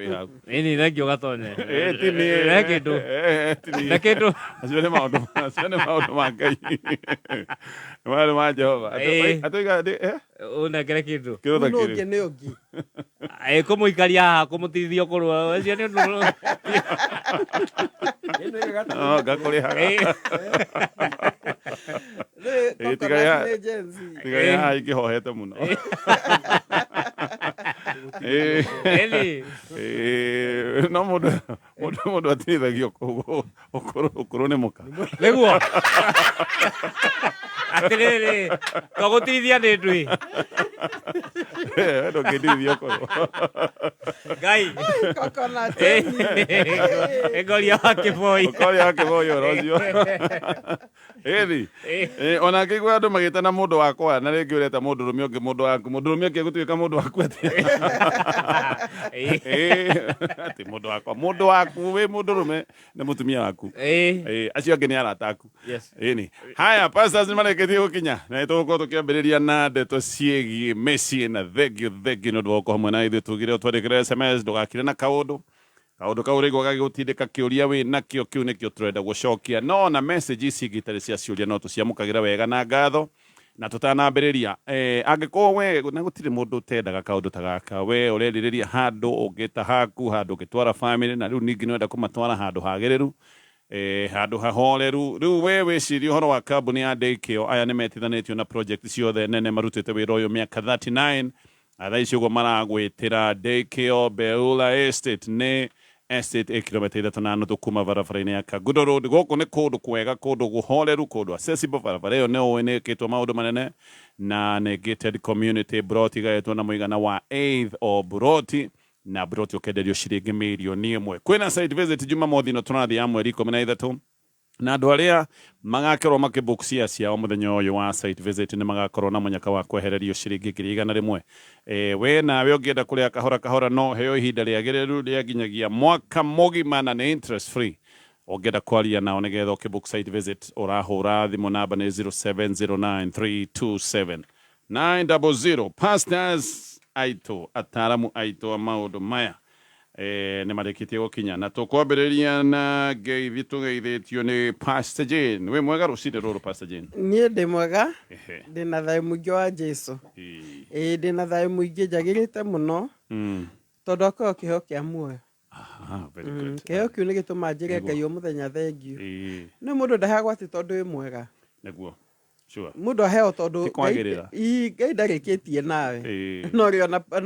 Wĩ hau. Ĩni thengio gatonye. Eh, ti niĩ. He kĩndũ. Eh, ti niĩ. Na kĩndũ. Acio nĩ maũndũ acio nĩ maũndũ ma Ngai. Nĩ maũndũ ma Jehova. Eh. Atoiga eh Ũnengere kĩndũ. kĩndũ ta Mũndũ kĩrĩ. ũngĩ nĩ ũngĩ. Ĩ kũmũikaria haha kũmũtirithia ũkũrũ. Ũcio nĩ ũndũ. Ĩno ĩgaga- No, ngakũrĩhaga. Ĩ. Nĩ Ĩ, tiga coconut ya- nĩ Gen Z. Tiga ya haha ingĩhohete mũno. Ĩ. Ĩni. Ĩ, no mũndũ mũndũ mũndũ atirithagio kũu ũkũrũ ũkũrũ nĩ mũka. Nĩguo. Atĩrĩrĩ, twagũtirithia nĩ ndwĩ. Eh, we ndũngĩndirithia ũkũrũ. Ngai. Coconut ĩni. Ĩngoria wa kĩboi. Ũkoria wa kĩboi ũhoro ũcio. Ĩthi. Eh, ona ngĩigua andũ magĩtana mũndũ wakwa na rĩngĩ ũreta mũndũ rũme ũngĩ mũndũ waku mũndũ rũme ũngĩ egũtuĩka mũndũ waku atĩa Eh, atĩ mũndũ wakwa mũndũ waku wĩ mũndũ rũme nĩ mũtumia waku Ĩ. Eh, acio angĩ nĩ arata aku Yes. ĩni haya pastors nĩ marĩkĩtie gũkinya na nĩ tũgũkorwo tũkĩambĩrĩria na ndeto ciĩgiĩ mĩciĩ na thengio thengio nĩ ũndũ wa gũkorwo hamwe na ithuĩ tugire ũtwandĩkĩre sms ndũgakire na kaũndũ kaũndũ kau ũraigua gagĩgũtindĩka kĩũria wĩ nakĩo kĩu nĩkĩo tũrenda gũcokia no na message ici ingĩ itarĩ cia ciũria no tũciamũkagĩra wega na ngatho na tũtanambĩrĩria eh, angĩkorwo we na gũtirĩ mũndũ ũtendaga kaũndũ ta gaka we ũrerirĩria handũ ũngĩta haku handũ ũngĩtwara family na rĩu ningĩ nĩwenda kũmatwara handũ hagĩrĩru eh, handũ hahoreru rĩu we wĩcirie ũhoro wa kambuni ya Daycare aya nĩ metithanĩtio na project ciothe nene marutĩte wĩra ũyũ mĩaka 39 na thaa ici ũguo maragwĩtĩra Daycare Beula Estate nĩ estate ĩ kilomita 3.5 kuma barabara-inĩ ya Kangundo Road gũkũ nĩ kũndũ kwega kũndũ kũhoreru kũndũ accessible barabara ĩyo nĩ ũĩ nĩ ĩkĩtwo maũndũ manene na nĩ gated community broti igaĩtwo na mũigana wa eighth o broti na broti ũkenderio ciringi mirioni 1 kwĩna site visit Jumamothi ĩno tũrathiĩ ya mweri 13 na andũ arĩa magakorwo makĩbook cia ciao mũthenya ũyũ wa site visit nĩ magakorwo na mũnyaka wa kwehererio ciringi 100,000. E, we nawe ũngĩenda kũrĩha kahora kahora no heo ihinda rĩagĩrĩru rĩa nginyagia mwaka mũgima na nĩ interest free. Ũngĩenda kwaria nao nĩgetha ũkĩbook site visit ũrahũra thimũ namba nĩ 0709 327 900. Pastors aitũ ataramu aitũ a maũndũ maya eh, nĩ marĩkĩtie gũkinya na tũkwambĩrĩria na ngeithi tũgeithĩtio nĩ Pastor Jane. Wĩ mwega rũcinĩ rũrũ Pastor Jane? Niĩ ndĩ mwega, Ehe. ndĩ na thayũ mũingĩ wa Jesu. Ĩĩ. Ĩĩ ndĩ na thayũ mũingĩ njagĩrĩte mũno tondũ akorwo kĩheo kĩa muoyo. Aha, very good. Kĩheo kĩu nĩ gĩtũmaga njĩre Nĩguo. Ngai o mũthenya thengio. Ĩĩ, Nĩ mũndũ ndaheagwo atĩ tondũ wĩ mwega. nĩguo. Sure. Mũndũ aheo tondũ Ti kwagĩrĩra. Ii, Ngai ndarĩkĩtie nawe. Ĩĩ. Na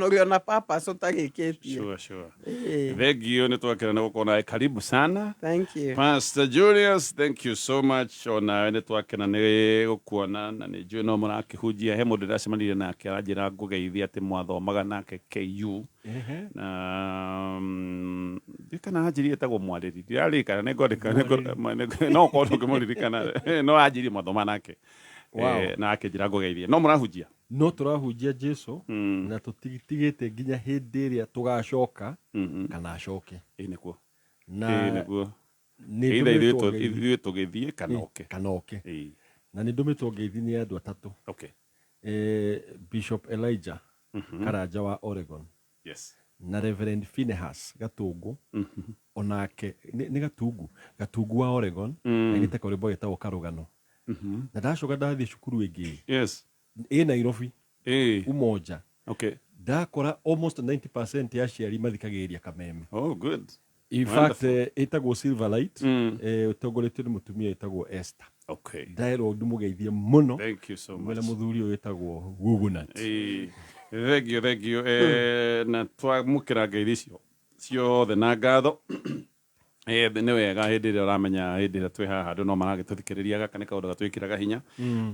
ũrĩ ona purpose ũtarĩkĩtie. Sure, sure. Ĩĩ. Thengio nĩ twakena nĩ gũkorwo nawe karibu sana. Thank you. Pastor Julius, thank you so much. Onawe nĩ twakena nĩ gũkuona na nĩ njũĩ no mũrakĩhunjia. He mũndũ ndĩracemanirie nake aranjĩra ngũgeithie atĩ mwathomaga nake KU. Na ndiũĩ kana anjĩrire etagwo Mwarĩri. Ndiraririkana nĩ ngwandĩka no ũkorwo ndũngĩmũririkana no anjĩrire mwathoma nake. Wow. Na akĩnjĩra ngũgeithie. No mũrahunjia? No tũrahunjia Jesu na tũtigĩte nginya hĩndĩ ĩrĩa tũgacoka kana acoke. Ĩĩ nĩguo. Na Ĩĩ nĩguo. nĩ Either ithuĩ ndũmĩtwo ngeithi. ithuĩ tũgĩthiĩ kana oke. Kana oke. Ĩĩ. Na nĩ ndũmĩtwo ngeithi nĩ andũ atatũ. Okay. Bishop Elijah Karanja wa Oregon. Yes. Na Reverend Phineas Gatungu onake nĩ Gatungu Gatungu wa Oregon agĩte karwĩmbo getagwo Karũgano. Na ndacoka ndathiĩ cukuru ĩngĩ Yes. ĩ Nairobi Ĩĩ. Umoja Okay. ndakora almost 90% ya aciari mathikagĩrĩria Kameme. Oh, good. In fact ĩtagwo Silverlight ũtongoretio nĩ mũtumia wĩtagwo Esther. Okay. Ndaerwo ndĩmũgeithie mũno. Thank you so Mwena much. mũthuri ũyũ wĩtagwo Gugunat. Ĩĩ. Thank you, thank you. Na twamũkĩra ngeithi icio ciothe na ngatho. Nĩ wega hĩndĩ ĩrĩa ũramenya hĩndĩ ĩrĩa twĩ haha andũ no maragĩtũthikĩrĩria gaka nĩ kaũndũ gatwĩkĩraga hinya.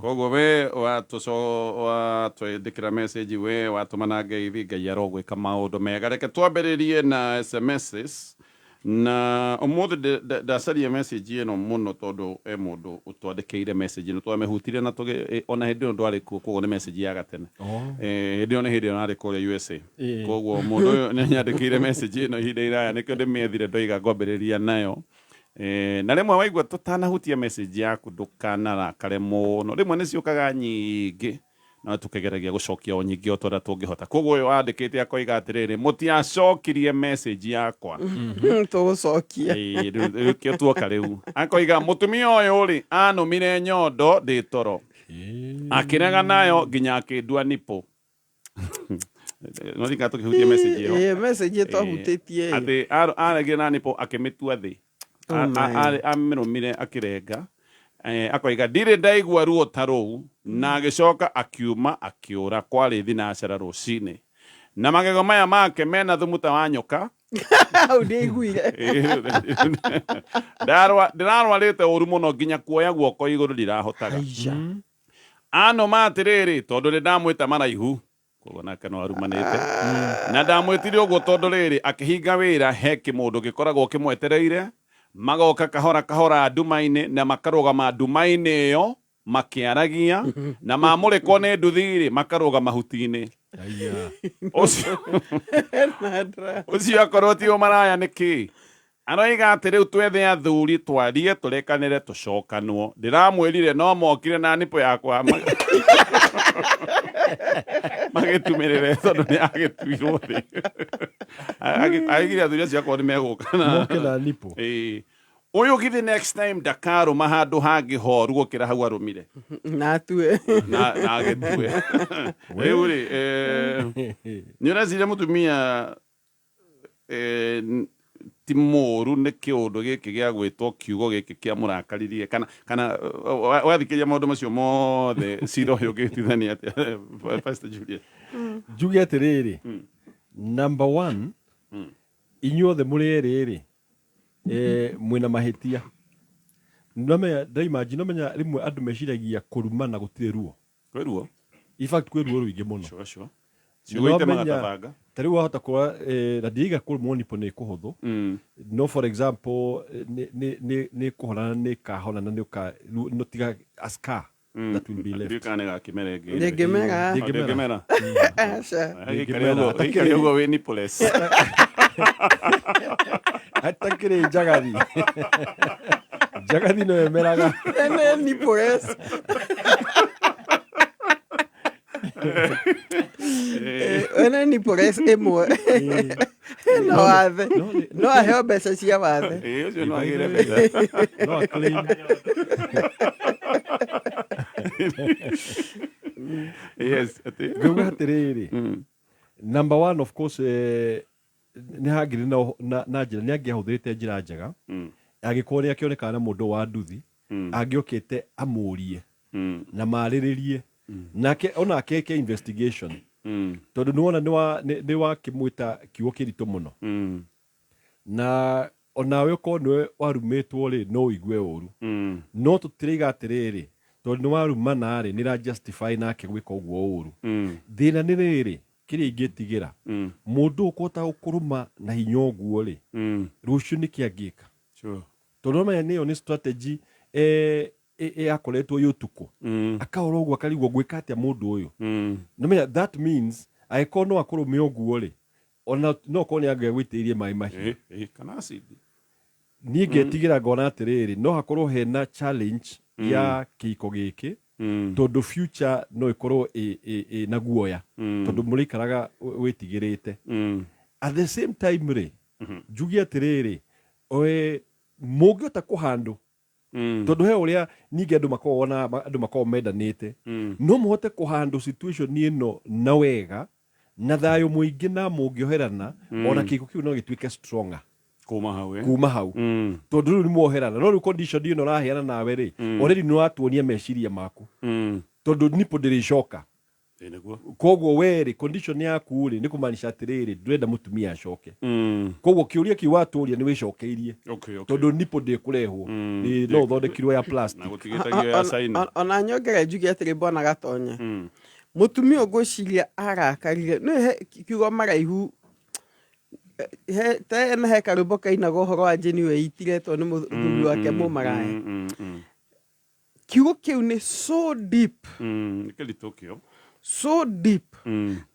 Koguo we watwandĩkĩra message we watũmana ngeithi Ngai arogwĩka maũndũ mega. Reke twambĩrĩrie na SMSs na ũmũthĩ ndacaria message ĩno mũno tondũ e mũndũ ũtwandĩkĩire message ĩno twamĩhutirie na ona hĩndĩ ĩyo ndwarĩ kuo koguo nĩ message ya gatene. Hĩndĩ ĩyo nĩ hĩndĩ ĩyo narĩ kũrĩa USA. Koguo mũndũ ũyũ nĩ anyandĩkĩire message ĩno ihinda iraya nĩkĩo ndĩmĩethire ndoiga ngwambĩrĩria nayo. Na rĩmwe waigua tũtanahutia message yaku ndũkanarakare mũno. Rĩmwe nĩ ciũkaga nyingĩ No tukĩgeragia gũcokia o nyingĩ o ta ũrĩa tũngĩhota. Koguo ũyũ wandĩkĩte akoiga atĩrĩrĩ, mũtiacokirie message yakwa. Tũgũcokia. Ĩĩ, rĩu kĩo tuoka rĩu. Akoiga mũtumia ũyũ rĩ, anũmire nyondo ndĩ toro. Akĩrega nayo nginya akĩndua nipple. No ndika tũkĩhutia message ĩyo. Ĩĩ, message ĩtwahutĩtie ĩ. Atĩ aregire na nipple akĩmĩtua thĩ. Oh my. Amĩrũmire akĩrenga. Akoiga ndirĩ ndaigua ruo ta rũu, na agĩcoka akiuma akĩũra kwarĩ thinacara rũcinĩ. Na magego maya make mena thumu ta wa nyoka. Hau ndiaiguire. Ndĩrarwarĩte ũru mũno nginya kuoya guoko igũrũ ndirahotaga. Anũma atĩrĩrĩ, tondũ nĩ ndamwĩta maraihu, koguo nake no arumanĩte. Na ndamwĩtire ũguo tondũ rĩrĩ, akĩhinga wĩra he kĩmũndũ gĩkoragwo kĩmwetereire, magoka kahora kahora nduma-inĩ na makarũgama nduma-inĩ ĩyo makĩaragia, na mamũrĩkwo nĩ nduthi-rĩ, makarũgama mahuti-inĩ. Ũcio akorwo ti ũmaraya nĩkĩ? Aroiga atĩ rĩu twethe athuri twarie tũrekanĩre tũcokanwo. Ndĩramwĩrire no mokire na nipple yakwa magĩtumĩrĩre tondũ nĩ agĩtuirwo thĩ. Aigire athuri acio akorwo nĩ megũka na Moke na nipple. Ĩĩ. Ũyũ githĩ next time ndakarũma handũ hangĩ horu gũkĩra hau arũmire. Na atue. Na agĩtue. Rĩu rĩ, nĩ ũreciria mũtumia ti mũru nĩ kĩũndũ gĩkĩ gĩa gwĩtwo kiugo gĩkĩ kĩa mũrakaririe kana wathikĩria maũndũ macio mothe cira ũyũ ũngĩtuithania atĩa, Pastor Julius? Njuge atĩrĩrĩ, number one, inyuothe mũrĩ erĩ rĩ, mwĩna mahĩtia. Nomenya, ndaimagine, nomenya rĩmwe andũ meciragia kũrumana gũtirĩ ruo. Kwĩ ruo? In fact, kwĩ ruo rũingĩ mũno. Sure, sure. Ciugo itemaga ta banga. Ta rĩu wahota kuona, na ndiraiga kũrumwo nipo nĩ kũhũthũ. No for example, nĩ kũhona na nĩ ĩkahona na nĩ ũka, no tiga a scar that will be left. Ndiũĩ kana nĩ gakĩmera ĩngĩ. Ndĩngĩmera. Ndĩngĩmera. Aca. Gĩikare ũguo wĩ nippleless. Atakĩrĩ njagathi. Njagathi no ĩmeraga. Ene nippleless. Ene nippleless ĩmwe. No wathe. No aheo mbeca cia wathe. Ĩĩ, ũcio no agĩre mbeca. No aclaim. Yes, atĩ. Ngauga atĩrĩrĩ, number one of course, nĩ hangĩrĩ na njĩra, nĩ angĩahũthĩrĩte njĩra njega. Angĩkorwo nĩ akĩonekana na mũndũ wa nduthi, angĩokĩte amũrie na marĩrĩrie nake, onake eke investigation. Tondũ nĩ wona nĩ wakĩmwĩta kiugo kĩritũ mũno. Na onawe okorwo nĩwe warumĩtwo rĩ, no ũigue ũru. No tũtiraiga atĩrĩrĩ, tondũ nĩ warumana rĩ, nĩ ra justify nake gwĩka ũguo ũru. Thĩna nĩ rĩrĩ, kĩrĩa ingĩtigĩra, mũndũ ũkũhota gũkũrũma na hinya ũguo rĩ, rũciũ nĩkĩ angĩka? Tondũ no menya nĩyo nĩ strategy, yakoretwo ĩ ũtukũ. Akaũra ũguo akarigwo ngwĩka atĩa mũndũ ũyũ. No menya that means angĩkorwo no akũrũme ũguo rĩ, ona no korwo nĩ angĩagũitĩrĩirie maĩ mahiũ. Kana acid. Niĩ ngetigĩra ngona atĩrĩrĩ, no hakorwo hena challenge ya kĩhiko gĩkĩ, tondũ future no ĩkorwo ĩ na guoya, tondũ mũrĩikaraga wĩtigĩrĩte. At the same time rĩ, njuge atĩrĩrĩ, mũngĩhota kũhandũ, tondũ he ũrĩa ningĩ andũ makoragwo na, andũ makoragwo mendanĩte, no mũhote kũhandũ situation ĩno na wega, na thayũ mũingĩ na mũngĩoherana, ona kĩhiko kĩu no gĩtuĩke stronger. Kuma hau, eh? Kuma hau. Tondũ rĩu nĩ muoherana, no rĩu condition ĩno ũraheana nawe rĩ, already nĩ ũratuonia meciria maku. Tondũ nipo ndĩrĩcoka. Ĩ, nĩguo. Koguo we rĩ, condition yaku rĩ, nĩ kũmaanisha atĩrĩrĩ, ndũrenda mũtumia acoke. Koguo kĩũria kĩu watũria nĩ wĩcokeirie. Tondũ nipo ndĩkũrehwo. Nĩ no ũthondekirwo ya plastic. Na gũtigĩtagio ya China. Ona nyongere njuge atĩrĩ, Bwana Gatonya. Mũtumia ũyũ ngwĩciria arakarire, nĩ he kiugo maraihu, he, te na he karwĩmbo kainagwo ũhoro wa Jane weitire tondũ nĩ mũthuri wake mũmaraya. Kiugo kĩu nĩ so deep. Nĩ kĩritũ kĩo. So deep.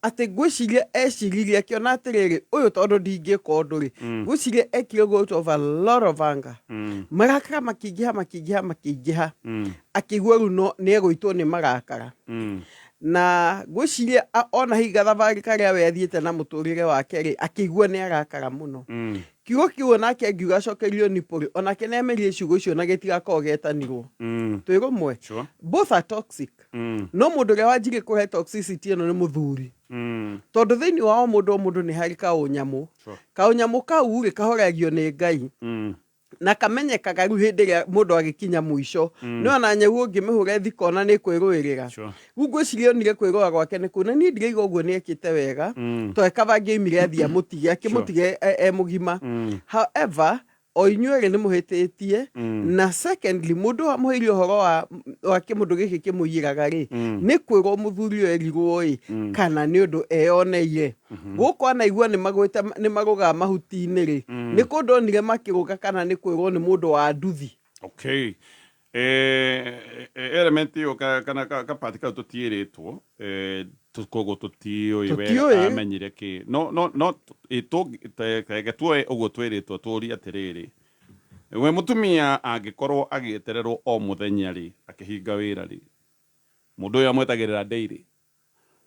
Atĩ ngwĩciria eciririe akĩona atĩrĩrĩ, ũyũ tondũ ndingĩka ũndũ rĩ, ngwĩciria ekire ũguo out of a lot of anger. Marakara makĩingĩha, makĩingĩha, makĩingĩha. Akĩigua rĩu no nĩ egũitwo nĩ marakara. Na ngwĩciria ona higa thabarĩ karĩa we athiĩte na mũtũrĩre wake rĩ, akĩigua nĩ arakara mũno. Kiugo kĩu onake angiuga acokerio nipple, onake nĩ amerie ciugo icio na gĩtigakorwo getanirwo. Twĩ rũmwe? Sure. Both are toxic. No mũndũ ũrĩa wanjirie kũhe toxicity ĩno nĩ mũthuri. Tondũ thĩinĩ wa o mũndũ o mũndũ nĩ harĩ kaũnyamũ. Sure. Kaũnyamũ kau rĩ, kahoragio nĩ Ngai. Na kamenyekaga rĩu hĩndĩ ĩrĩa mũndũ agĩkinya mũico. Nĩ ona nyau ũngĩmĩhũra ĩthikona nĩ kwĩrũĩrĩra. Sure. Rĩu ngwĩciria onire kwĩrũa gwake nĩ kũu. Na niĩ ndiraigua ũguo nĩ ekĩte wega. Tondũ kaba angĩoimire athiĩ amũtige, akĩmũtige e mũgima. However, o inyuĩ erĩ nĩ mũhĩtĩtie. Na secondly, mũndũ ũyũ amũheire ũhoro wa kĩmũndũ gĩkĩ kĩmũiyĩraga rĩ, nĩ kwĩrwo mũthuri ũyũ erirwo ĩ, kana nĩ ũndũ eyoneire. Gũkũ anaigua nĩ magwĩte, nĩ marũgaga mahuti-inĩ rĩ, nĩ kũndũ onire makĩrũga kana nĩ kwĩrwo nĩ mũndũ wa nduthi. Okay. Element ĩyo kana ka part kau tũtiĩrĩtwo, koguo tũtiũĩ wega Tũtiũĩ. amenyire kĩ. No, no, no, reke tuoe ũguo twĩrĩtwo tũrie atĩrĩrĩ, we mũtumia angĩkorwo agĩetererwo o mũthenya rĩ, akĩhinga wĩra rĩ, mũndũ ũyũ amwetagĩrĩra daily,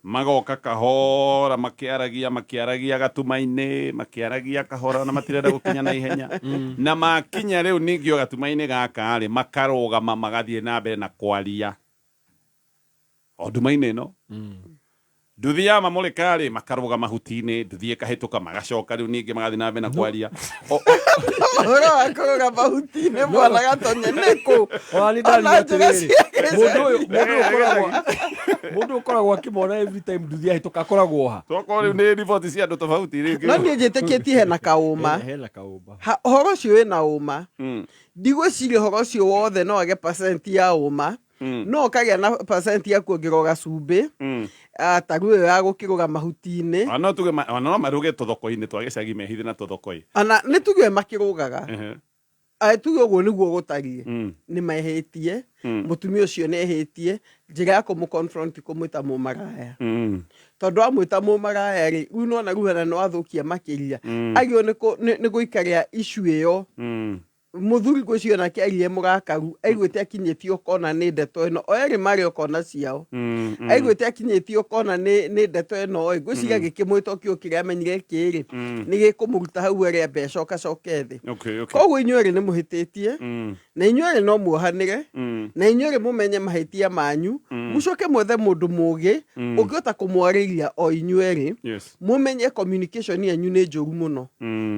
magoka kahora makĩaragia, makĩaragia gatuma-inĩ, makĩaragia kahora na matirenda gũkinya na ihenya. Na makinya rĩu ningĩ o gatuma-inĩ gaka rĩ, makarũgama magathiĩ na mbere na kwaria o nduma-inĩ ĩno. Nduthi ya mamũrĩka rĩ, makarũga mahuti-inĩ, nduthi ĩkahĩtũka, magacoka rĩu ningĩ magathiĩ na mbere na kwaria. Ũhoro wa kũrũga mahuti-inĩ, mwana Gatonye, nĩ kũ? Ona nĩ Ona ndaria njĩra atĩrĩrĩ, cia mũndũ ũyũ, mũndũ ũyũ ũkoragwo akĩmona every time nduthi yahĩtũka akoragwo ha? Tokorwo rĩu nĩ riboti cia andũ tofauti rĩngĩ. No niĩ njĩtĩkĩtie hena kaũma. Hena kaũma. Ũhoro ũcio wĩna ũma. Ndigwĩciria ũhoro ũcio wothe no age percent ya ũma. No ũkagĩa na percent ya kuongererwo gacumbĩ. Ta rĩu ĩyo ya gũkĩrũga mahuti-inĩ. Ona no tuge ona no maruge tũthoko-inĩ twa gĩcagi mehithe na tũthoko-ĩ. Ona nĩ tuge makĩrũgaga. Tuge ũguo nĩguo gũtariĩ. Nĩ mahĩtie. Mũtumia ũcio nĩ ehĩtie. Njĩra ya kũmũ confront kũmwĩta mũmaraya. Tondũ amwĩta mũmaraya rĩ, rĩu nĩwona rĩu hena nĩwathũkia makĩria. Agĩrĩirwo nĩ gũikaria issue ĩyo. Mũthuri ngwĩciria onake aigire mũrakaru, aiguĩte akinyĩtio kona nĩ ndeto ĩno. O erĩ marĩ o kona ciao. Aiguĩte akinyĩtio kona nĩ ndeto ĩno ĩ, ngwĩciria agĩkĩmwĩta o kiugo kĩrĩa amenyire kĩ rĩ, nĩ gĩkũmũruta hau arĩ ambe acokacoke thĩ. Okay, okay. Koguo inyuĩ erĩ nĩ mũhĩtĩtie, na inyuĩ erĩ no muohanĩre, na inyuĩ erĩ mũmenye mahĩtia manyu, mũcoke mwethe mũndũ mũgĩ, ũngĩhota kũmwarĩria o inyuĩ erĩ, Yes. mũmenye communication yanyu nĩ njũru mũno.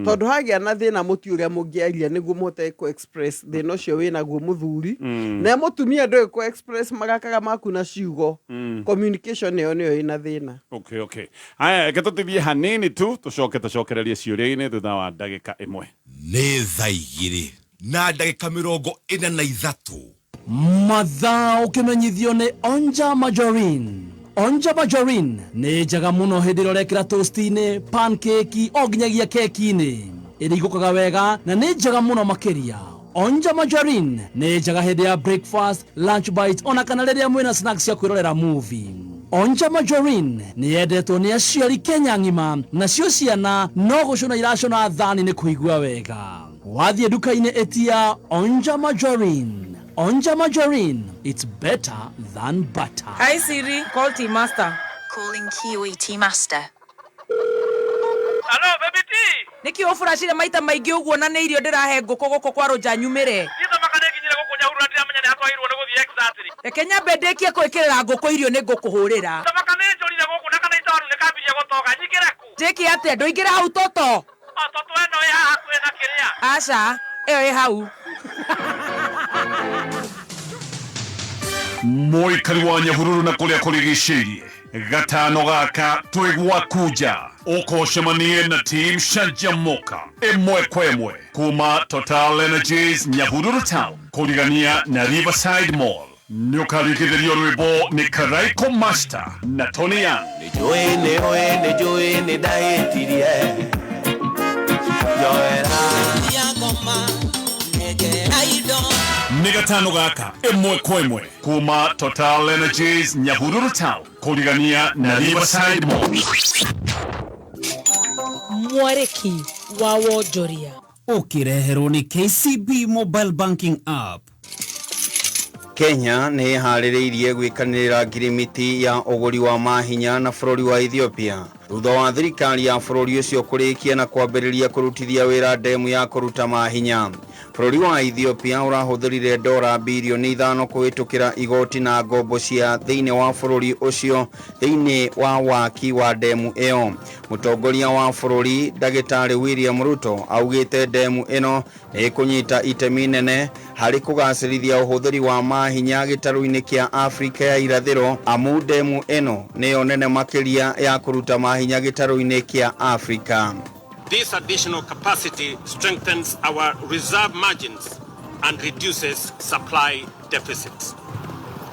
Tondũ hagĩa na thĩna mũtiũĩ ũrĩa mũngĩaria nĩguo mũhote kũ express thĩna ũcio wĩnaguo mũthuri. Na mũtumia ndũĩ kũ express marakara maku na ciugo. Communication ĩyo nĩyo ĩna thĩna. Okay, okay. Haya, reke tũtithie hanini tu, tũcoke tũcokererie ciũria-inĩ thutha wa ndagĩka ĩmwe. Nĩ thaa igĩrĩ na ndagĩka mĩrongo ĩna na ithatũ. Mathaa ũkĩmenyithio nĩ Onja Margarine. Onja Margarine nĩ njega mũno hĩndĩ ĩrĩa ũrekĩra toast-inĩ, pancake, o nginyagia keki-inĩ. Ĩringũkaga wega na nĩ njega mũno makĩria. Onja Margarine nĩ njega hĩndĩ ya breakfast, lunch bite, ona kana rĩrĩa mwĩna snacks cia kwĩrorera movie. Onja Margarine nĩ yendetwo nĩ aciari Kenya ng'ima, nacio ciana no gũcũna iracũna thani nĩ kũigua wega. Wathiĩ nduka-inĩ ĩtia Onja Margarine. Onja Margarine, it's better than butter. Hi Siri, call Tea Master. Calling Kiwi Tea Master. Hello, baby T. Nĩkĩ ũburacire maita maingĩ ũguo na nĩ irio ndĩrahe ngũkũ gũkũ kwa rũnja nyumĩre? Nithamaka nĩ nginyire gũkũ Nyahururu na ndiramenya nĩ hatwagĩrĩirwo nĩ gũthiĩ exactly. Reke nyambe ndĩkie gwĩkĩrĩra ngũkũ irio nĩ ngũkũhũrĩra. Thamaka nĩ njũrire gũkũ na kana itoru nĩ kambirie gũtoga nyingĩre kũ? Njĩke atĩa? Ndũingĩre hau toto? O toto ĩno ĩ haha hakuhĩ na kĩrĩa? Aca, ĩyo ĩ hau. Mũikari wa Nyahururu na kũrĩa kũrigicĩirie gatano gaka twĩ gwaku nja ũkocemanie na team Canjamũka ĩmwe kwa ĩmwe kuma Total Energies Nyahururu Town kũrigania na Riverside Mall. Nĩũkarigithĩrio rwĩmbo nĩ Karaiko Master na Tony Young. Nĩnjũĩ, nĩũĩ, nĩnjũĩ, nĩndahĩtirie. Njoera. Nĩ gatano gaka ĩmwe kwa ĩmwe kuma Total Energies Nyahururu Town kũrigania na Riverside Mall. Mwarĩki wa wonjoria ũkĩreherwo nĩ KCB Mobile Banking App. Kenya nĩ ĩharĩrĩirie gwĩkanĩrĩra ngirimiti ya ũgũri wa mahinya na bũrũri wa Ethiopia thutha wa thirikari ya bũrũri ũcio kũrĩkia na kwambĩrĩria kũrutithia wĩra ndemu ya kũruta mahinya. Bũrũri wa Ethiopia ũrahũthĩrire dora birioni 5 kũhĩtũkĩra igoti na ngombo cia thĩinĩ wa bũrũri ũcio thĩinĩ wa waki wa ndemu ĩyo. Mũtongoria wa bũrũri Ndagĩtarĩ William Ruto augĩte ndemu ĩno nĩ ĩkũnyita itemi nene harĩ kũgacĩrithia ũhũthĩri wa mahinya gĩtarũ-inĩ kĩa Afrika ya irathĩro, amu ndemu ĩno nĩyo nene makĩria ya kũruta mahinya gĩtarũ-inĩ kĩa Afrika. This additional capacity strengthens our reserve margins and reduces supply deficits.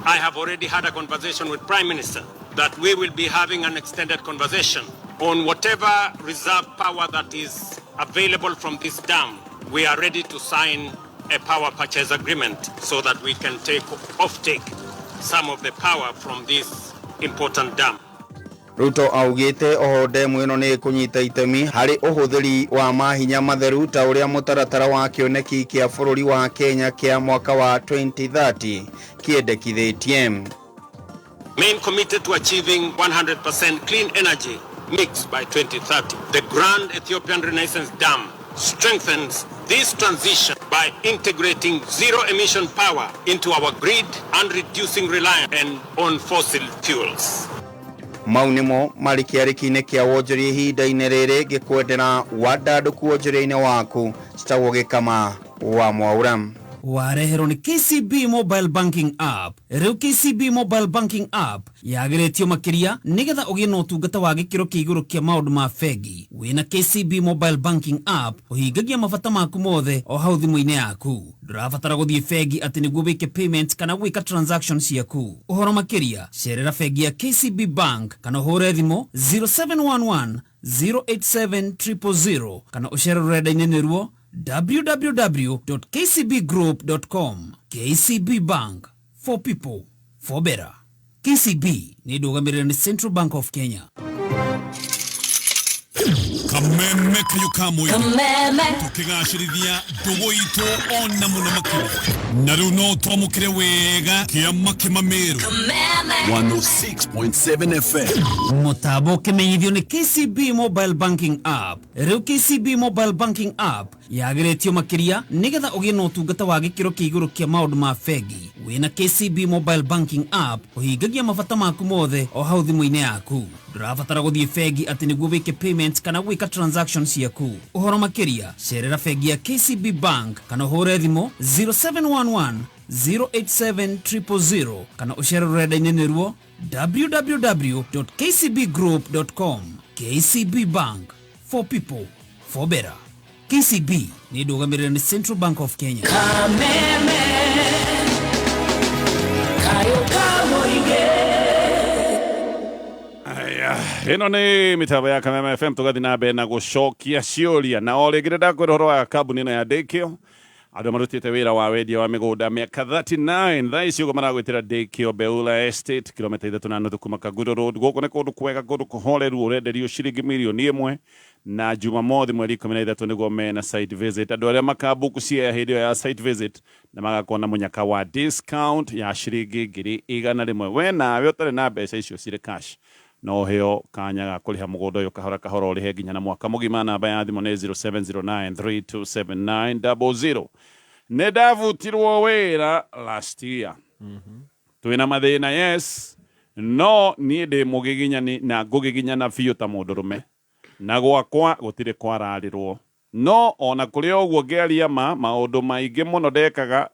I have already had a conversation with Prime Minister that we will be having an extended conversation on whatever reserve power that is available from this dam. We are ready to sign a power purchase agreement so that we can take offtake some of the power from this important dam. Ruto augĩte oho ndemu ĩno nĩ ĩkũnyita itemi harĩ ũhũthĩri wa mahinya matheru ta ũrĩa mũtaratara wa kĩoneki kĩa bũrũri wa Kenya kĩa mwaka wa 2030 kĩendekithĩtie. Remain committed to achieving 100% clean energy mix by 2030. The Grand Ethiopian Renaissance Dam strengthens this transition by integrating zero-emission power into our grid and reducing reliance on fossil fuels. Mau nĩmo marĩ kĩarĩki-inĩ kĩa wonjoria ihinda-inĩ rĩrĩ ngĩkwendera wandandũku wonjoria-inĩ waku. Citagwo Gĩkama wa Mwaura. Wareherwo nĩ KCB Mobile Banking App. Rĩu KCB Mobile Banking App yagĩrĩtio makĩria nĩgetha ũgĩe na ũtungata wa gĩkĩro kĩa igũrũ kĩa maũndũ ma bengi. Wĩna KCB Mobile Banking App ũhingagia mabata maku mothe o hau thimũ-inĩ yaku. Ndũrabatara gũthiĩ bengi atĩ nĩguo wĩke payment kana gwĩka transaction ciaku. Ũhoro makĩria cerera bengi ya KCB Bank kana ũhũre thimũ 0711 087 000 kana ũcere rũrenda-inĩ nĩruo www.kcbgroup.com. KCB Bank, for people, for better. KCB nĩ ndũgamĩrĩre nĩ Central Bank of Kenya. Kameme kayo ka mũingĩ. Kameme. Tũkĩgacĩrithia ndũgũ itũ ona mũno makĩria, na rĩu no twamũkĩre wega kĩama kĩmamĩrũ. Kameme. 106.7 FM. Mũtambo ũkĩmenyithio nĩ KCB Mobile Banking App. Rĩu KCB Mobile Banking App yagĩrĩtio makĩria nĩgetha ũgĩe na ũtungata wa gĩkĩro kĩa igũrũ kĩa maũndũ ma bengi. Wĩna KCB Mobile Banking App ũhingagia mabata maku mothe o hau thimũ-inĩ yaku. Ndũrabatara gũthiĩ bengi atĩ nĩguo wĩke payment kana gwĩka transaction ciaku. Ũhoro makĩria cerera bengi ya KCB Bank kana ũhũre thimũ 0711 087 000 kana ũcere rũrenda-inĩ nĩruo www.kcbgroup.com. KCB Bank, for people, for better. KCB nĩ ndũgamĩrĩre nĩ Central Bank of Kenya. Kameme. Kayo ka mũingĩ. Aya, ĩno nĩ mĩtambo ya Kameme FM, tũgathiĩ na mbere na gũcokia ciũria, na o rĩngĩ nĩndakwĩra ũhoro wa kambuni ĩno ya Daycare, andũ marutĩte wĩra wa wendia wa mĩgũnda mĩaka 39 thaa ici ũguo maragwĩtĩra Daycare Beula Estate, kilomita 3.5 kuma Kangundo Road. Gũkũ nĩ kũndũ kwega, kũndũ kũhoreru, ũrenderio ciringi mirioni 1, na Jumamothi mweri 13 nĩguo mena site visit. Andũ arĩa makambuku cia hĩndĩ ĩyo ya site visit na magakorwo na mũnyaka wa discount ya ciringi 100,000. We nawe ũtarĩ na mbeca icio cirĩ cash, no heo kanya ga kũrĩha mũgũnda ũyũ kahora kahora, ũrĩhe nginya na mwaka mũgima. Namba ya thimũ nĩ 0709327900. Nĩ ndabutirwo wĩra last year, twĩna mathĩna, yes, no niĩ ndĩ mũgiginyani na ngũgiginyana biũ ta mũndũrũme, na gwakwa gũtirĩ kwararĩrwo. No ona kũrĩ o ũguo, ngĩaria ma maũndũ maingĩ mũno ndekaga,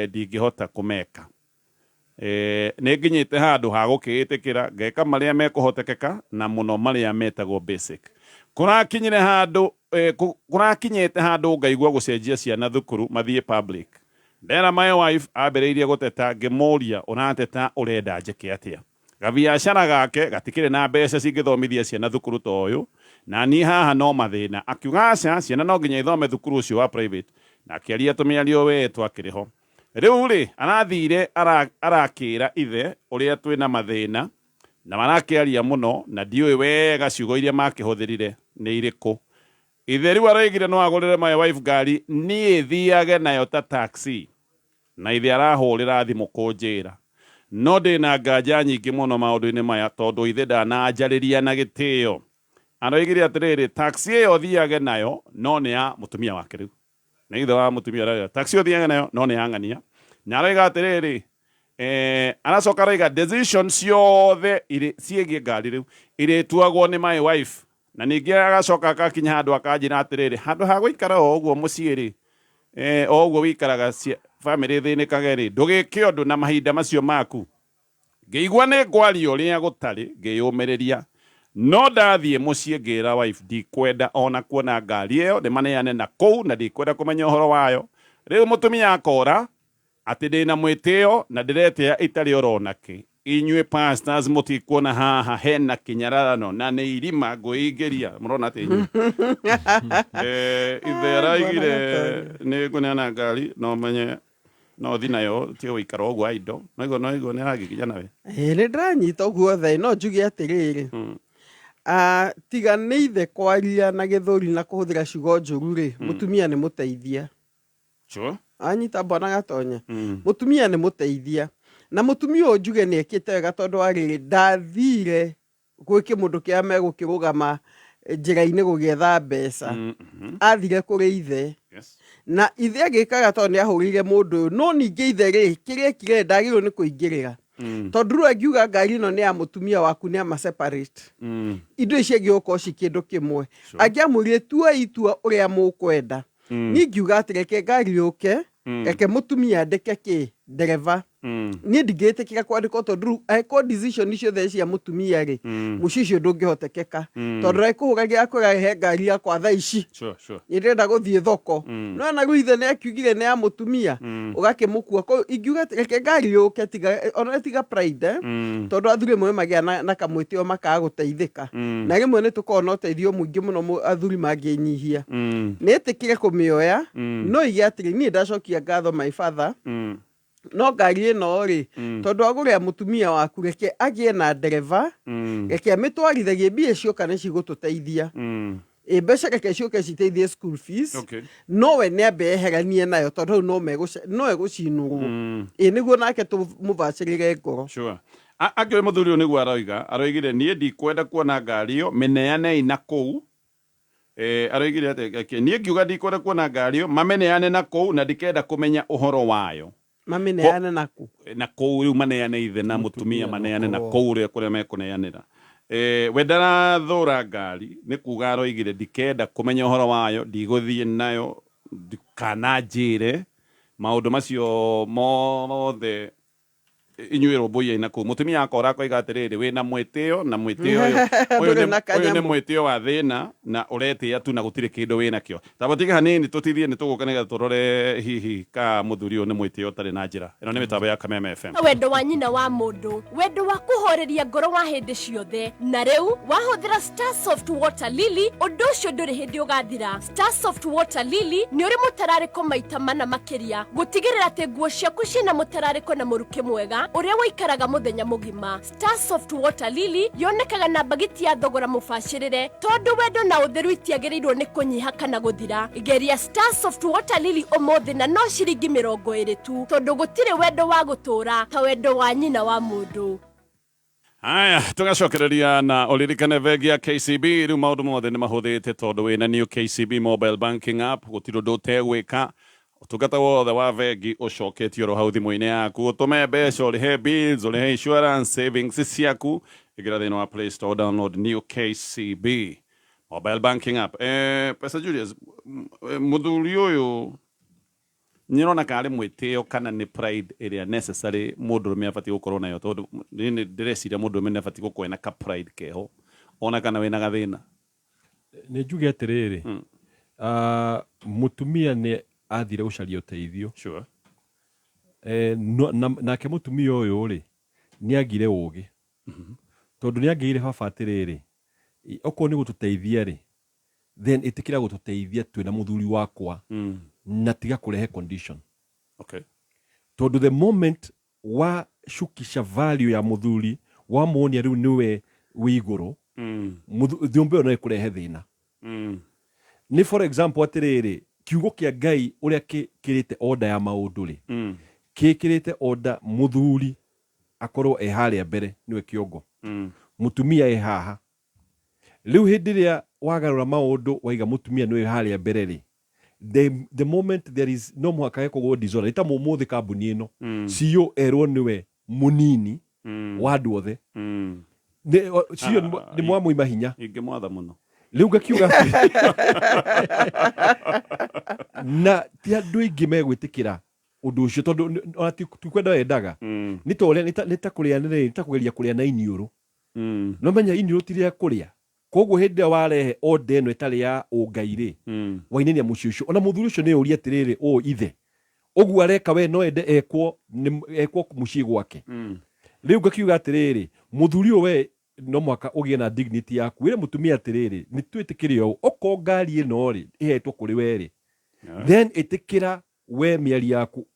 ndingĩhota kũmeka. Nĩ nginyĩte handũ ha gũkĩĩtĩkĩra ngeka marĩa mekũhotekeka, na mũno marĩa metagwo basic. Kũrakinyire handũ, kũrakinyĩte handũ ngaigua gũcenjia ciana thukuru mathiĩ public. Ndera my wife, ambĩrĩirie gũteta. Ngĩmũria, "Ũrateta ũrenda njĩke atĩa?" Gabiacara gake gatikĩrĩ na mbeca cingĩthomithia ciana thukuru ta ũyũ, na niĩ haha no mathĩna. Akiuga aca, ciana no nginya ithome thukuru ũcio wa private, na akĩaria tũmĩario we twakĩrĩ ho. Rĩu rĩ, arathire arakĩra ithe ũrĩa twĩna mathĩna, na marakĩaria mũno, na ndiũĩ wega ciugo iria makĩhũthĩrire nĩ irĩkũ. Ithe rĩu aroigire no agũrĩre my wife ngari, niĩ thiage nayo ta taxi. Na ithe arahũrĩra thimũ kũnjĩra. No ndĩna nganja nyingĩ mũno maũndũ-inĩ maya tondũ ithe ndananjarĩria na gĩtĩo. Aroigire atĩrĩrĩ, taxi ĩyo thiage nayo no nĩ ya mũtumia wake rĩu. Nĩ ithe wa mũtumia ũrĩa taxi ĩyo thiage nayo no nĩ ya ng'ania. Na aroiga atĩrĩrĩ, eh, aracoka aroiga decision ciothe irĩ ciĩgiĩ ngari rĩu irĩtuagwo nĩ my wife. Na ningĩ agacoka akakinya handũ akanjĩra atĩrĩrĩ, handũ ha gũikara o ũguo mũciĩ rĩ, eh, o ũguo wĩikaraga famĩlĩ ĩthĩnĩkage rĩ, ndũgĩke ũndũ na mahinda macio maku. Ngĩigua nĩ ngwaria ũrĩa gũtarĩ, ngĩyũmĩrĩria. No ndathiĩ mũciĩ ngĩra wife ndikwenda ona kuona ngari ĩyo, ndĩmaneane na kũu na ndikwenda kũmenya ũhoro wayo. Rĩu mũtumia akora atĩ ndĩna mwĩtĩo na ndĩretĩa itarĩ oro nakĩ. Inyuĩ pastors mũtikuona haha hena kĩnyararano na nĩ irima ngwĩingĩria. Mũrona atĩa inyuĩ? Eh, ithe araigire nĩ ngũneana ngari no menye no thi nayo tiga gũikara ũguo idle. No igua no igua nĩ aragĩkinya nawe. Ĩĩ nĩ ndĩranyita ũguo othe no njuge atĩrĩrĩ ah, tiga nĩ ithe kwaria na gĩthũri na kũhũthĩra ciugo njũru rĩ mũtumia nĩ mũteithia Sure. Anyita bwana Gatonya. Mũtumia nĩ mũteithia. Na mũtumia ũyũ njuge nĩ ekĩte wega tondũ wa rĩrĩ, ndathire gwĩ kĩmũndũ kĩrĩa megũkĩrũgama njĩra-inĩ gũgĩetha mbeca. Athire kũrĩ ithe. Yes. Na ithe agĩkaga tondũ nĩ ahũrĩire mũndũ ũyũ. No ningĩ ithe rĩ, kĩrĩa ekire ndagĩrĩirwo nĩ kũingĩrĩra. Tondũ rĩu angiuga ngari ĩno nĩ ya mũtumia waku nĩ ama separate. Indo ici ciagĩrĩirwo gũkorwo ci kĩndũ kĩmwe. Angĩamwĩrire tuai itua ũrĩa mũkwenda. Niĩ ngiuga atĩ reke ngari yũke, reke mũtumia andĩke kĩ ndereba. Niĩ ndingĩtĩkĩra kwandĩkwo tondũ rĩu angĩkorwo decision ciothe cia mũtumia rĩ, mũciĩ ũcio ndũngĩhotekeka. Tondũ ekũhũragĩra akwĩra he ngari yakwa thaa ici. Sure, sure. Nĩ ndĩrenda gũthiĩ thoko. No na rĩu ithe nĩ akiugire nĩ ya mũtumia, ũgakĩmũkua. Koguo ingiuga atĩ reke ngari yũke tiga ona tiga pride eh, tondũ athuri rĩmwe magĩa na kamwĩtĩo makaga gũteithĩka. Na rĩmwe nĩ tũkoragwo na ũteithio mũingĩ mũno athuri mangĩnyihia. Nĩ ĩtĩkĩre kũmĩoya, no ige atĩrĩ, niĩ ndacokia ngatho my father, no ngari ĩno rĩ, tondũ agũrĩra mũtumia waku, reke agĩe na ndereba, reke amĩtwarithagie, mbia cioka nĩ cigũtũteithia. Ĩ mbeca reke ciũke citeithie school fees, Okay. no we nĩ ambe eheranie nayo tondũ hau no no egũcinũrwo. Ĩ nĩguo nake tũmũbacĩrĩre ngoro. Sure. Akĩrĩ mũthuri ũyũ nĩguo aroiga, aroigire niĩ ndikwenda kuona ngari ĩyo, mĩneanei na kũu. Eh, aroigire atĩ, niĩ ngiuga ndikwenda kuona ngari ĩyo, mamĩneane na kũu na ndikenda kũmenya ũhoro wayo. Mamĩneane na kũ? Na kũu rĩu maneane ithe na mũtumia maneane na kũu ũrĩa kũrĩa mekũneanĩra. Eh, we ndarathũra ngari nĩ kuga aroigire ndikenda kũmenya ũhoro wayo, ndigũthiĩ nayo, ndikananjĩre maũndũ macio mothe inyuĩ rũmbũiai na kũu. Mũtumia akora akoiga atĩrĩrĩ, wĩna mwĩtĩo na mwĩtĩo ũyũ, ũyũ Ndũrĩ nĩ na ũyũ nĩ kanyamũ. mwĩtĩo wa thĩna na ũretĩa tu na gũtirĩ kĩndũ wĩnakĩo. Tamba tige hanini tũtithie nĩ tũgũka nĩgetha tũrore hihi ka mũthuri ũyũ nĩ mwĩtĩo ũtarĩ na njĩra. Ĩno nĩ mĩtambo ya Kameme FM. Wendo wa nyina wa mũndũ, wendo wa kũhoreria ngoro wa hĩndĩ ciothe. Na rĩu wahũthĩra Star Soft Water Lily, ũndũ ũcio ndũrĩ hĩndĩ ũgathira. Star Soft Water Lily nĩ ũrĩ mũtararĩko maita mana makĩria, gũtigĩrĩra atĩ nguo ciaku ciĩna mũtararĩko na mũrukĩ mwega ũrĩa ũikaraga mũthenya mũgima. Star Soft Water Lily yonekaga na mbagiti ya thogora mũbacĩrĩre, tondũ wendo na ũtheru itiagĩrĩirwo nĩ kũnyiha kana gũthira. Geria Star Soft Water Lily ũmũthĩ na no ciringi 20 tu, tondũ gũtirĩ wendo wa gũtũũra ta wendo wa nyina wa mũndũ. Haya, tũgacokereria na ũririkane bengi ya KCB rĩu maũndũ mothe nĩ mahũthĩte tondũ wĩna new KCB mobile banking app gũtirĩ ũndũ ũtegwĩka ũtungata wothe wa bengi ũcoketio oro hau thimũ-inĩ yaku ũtũme mbeca ũrĩhe bills ũrĩhe insurance savings ciaku ĩngĩra thĩinĩ wa Play Store download new KCB mobile banking app. Pastor Julius, mũthuri ũyũ Nĩũrona karĩ mwĩtĩo kana nĩ pride ĩrĩa necessary mũndũrũme abatiĩ gũkorwo nayo tondũ niĩ nĩ ndĩreciria mũndũrũme nĩ abatiĩ gũkorwo ena ka pride keho ona kana wĩna gathĩna. Nĩ njuge atĩrĩrĩ, mũtumia nĩ athire gũcaria ũteithio. Sure. Nake mũtumia ũyũ rĩ, nĩ agire ũgĩ. Tondũ nĩ angĩire baba atĩrĩrĩ, okorwo nĩ gũtũteithia rĩ, then ĩtĩkĩra gũtũteithia twĩna mũthuri wakwa na tiga kũrehe condition. Tondũ the moment wa shukisha value ya mũthuri, wamuonia rĩu nĩwe wĩ igũrũ, nyũmba ĩyo no ĩkũrehe thĩna. Nĩ for example atĩrĩrĩ, kiugo kĩa Ngai ũrĩa kĩrĩte order ya maũndũ rĩ, Kĩkĩrĩte order mũthuri akorwo e harĩa mbere nĩwe kĩongo, mũtumia e haha. Rĩu hĩndĩ ĩrĩa wagarũra maũndũ waiga mũtumia nĩwe harĩa mbere rĩ, the moment there is no mũhaka gekorwo disorder. Nĩ ta mũmũthĩ kambuni ĩno CEO erwo nĩwe mũnini wa andũ othe. CEO nĩ mwamũima hinya. Ingĩmwatha mũno. Rĩu ngakiuga atĩrĩ, na ti andũ aingĩ megwĩtĩkĩra ũndũ ũcio tondũ ona ti kwenda wendaga. Nĩ ta ũrĩa nĩ ta kũrĩa nĩ ta kũgeria kũrĩa na iniũrũ. No menya iniũrũ ti rĩa kũrĩa. Koguo hĩndĩ ĩrĩa warehe order ĩno ĩtarĩ ya ũngai rĩ, wainainia mũciĩ ũcio. Ona mũthuri ũcio nĩ ũrie atĩrĩrĩ, ũũ ithe ũguo areka we no ende ekwo nĩ ekwo mũciĩ gwake. Rĩu ngakiuga atĩrĩrĩ, mũthuri ũyũ we no mũhaka ũgĩe na dignity yaku, wĩre mũtumia atĩrĩrĩ, nĩ twĩtĩkĩre ũũ, okorwo ngari ĩno rĩ ĩhetwo kũrĩ we rĩ, then ĩtĩkĩra we mĩario yaku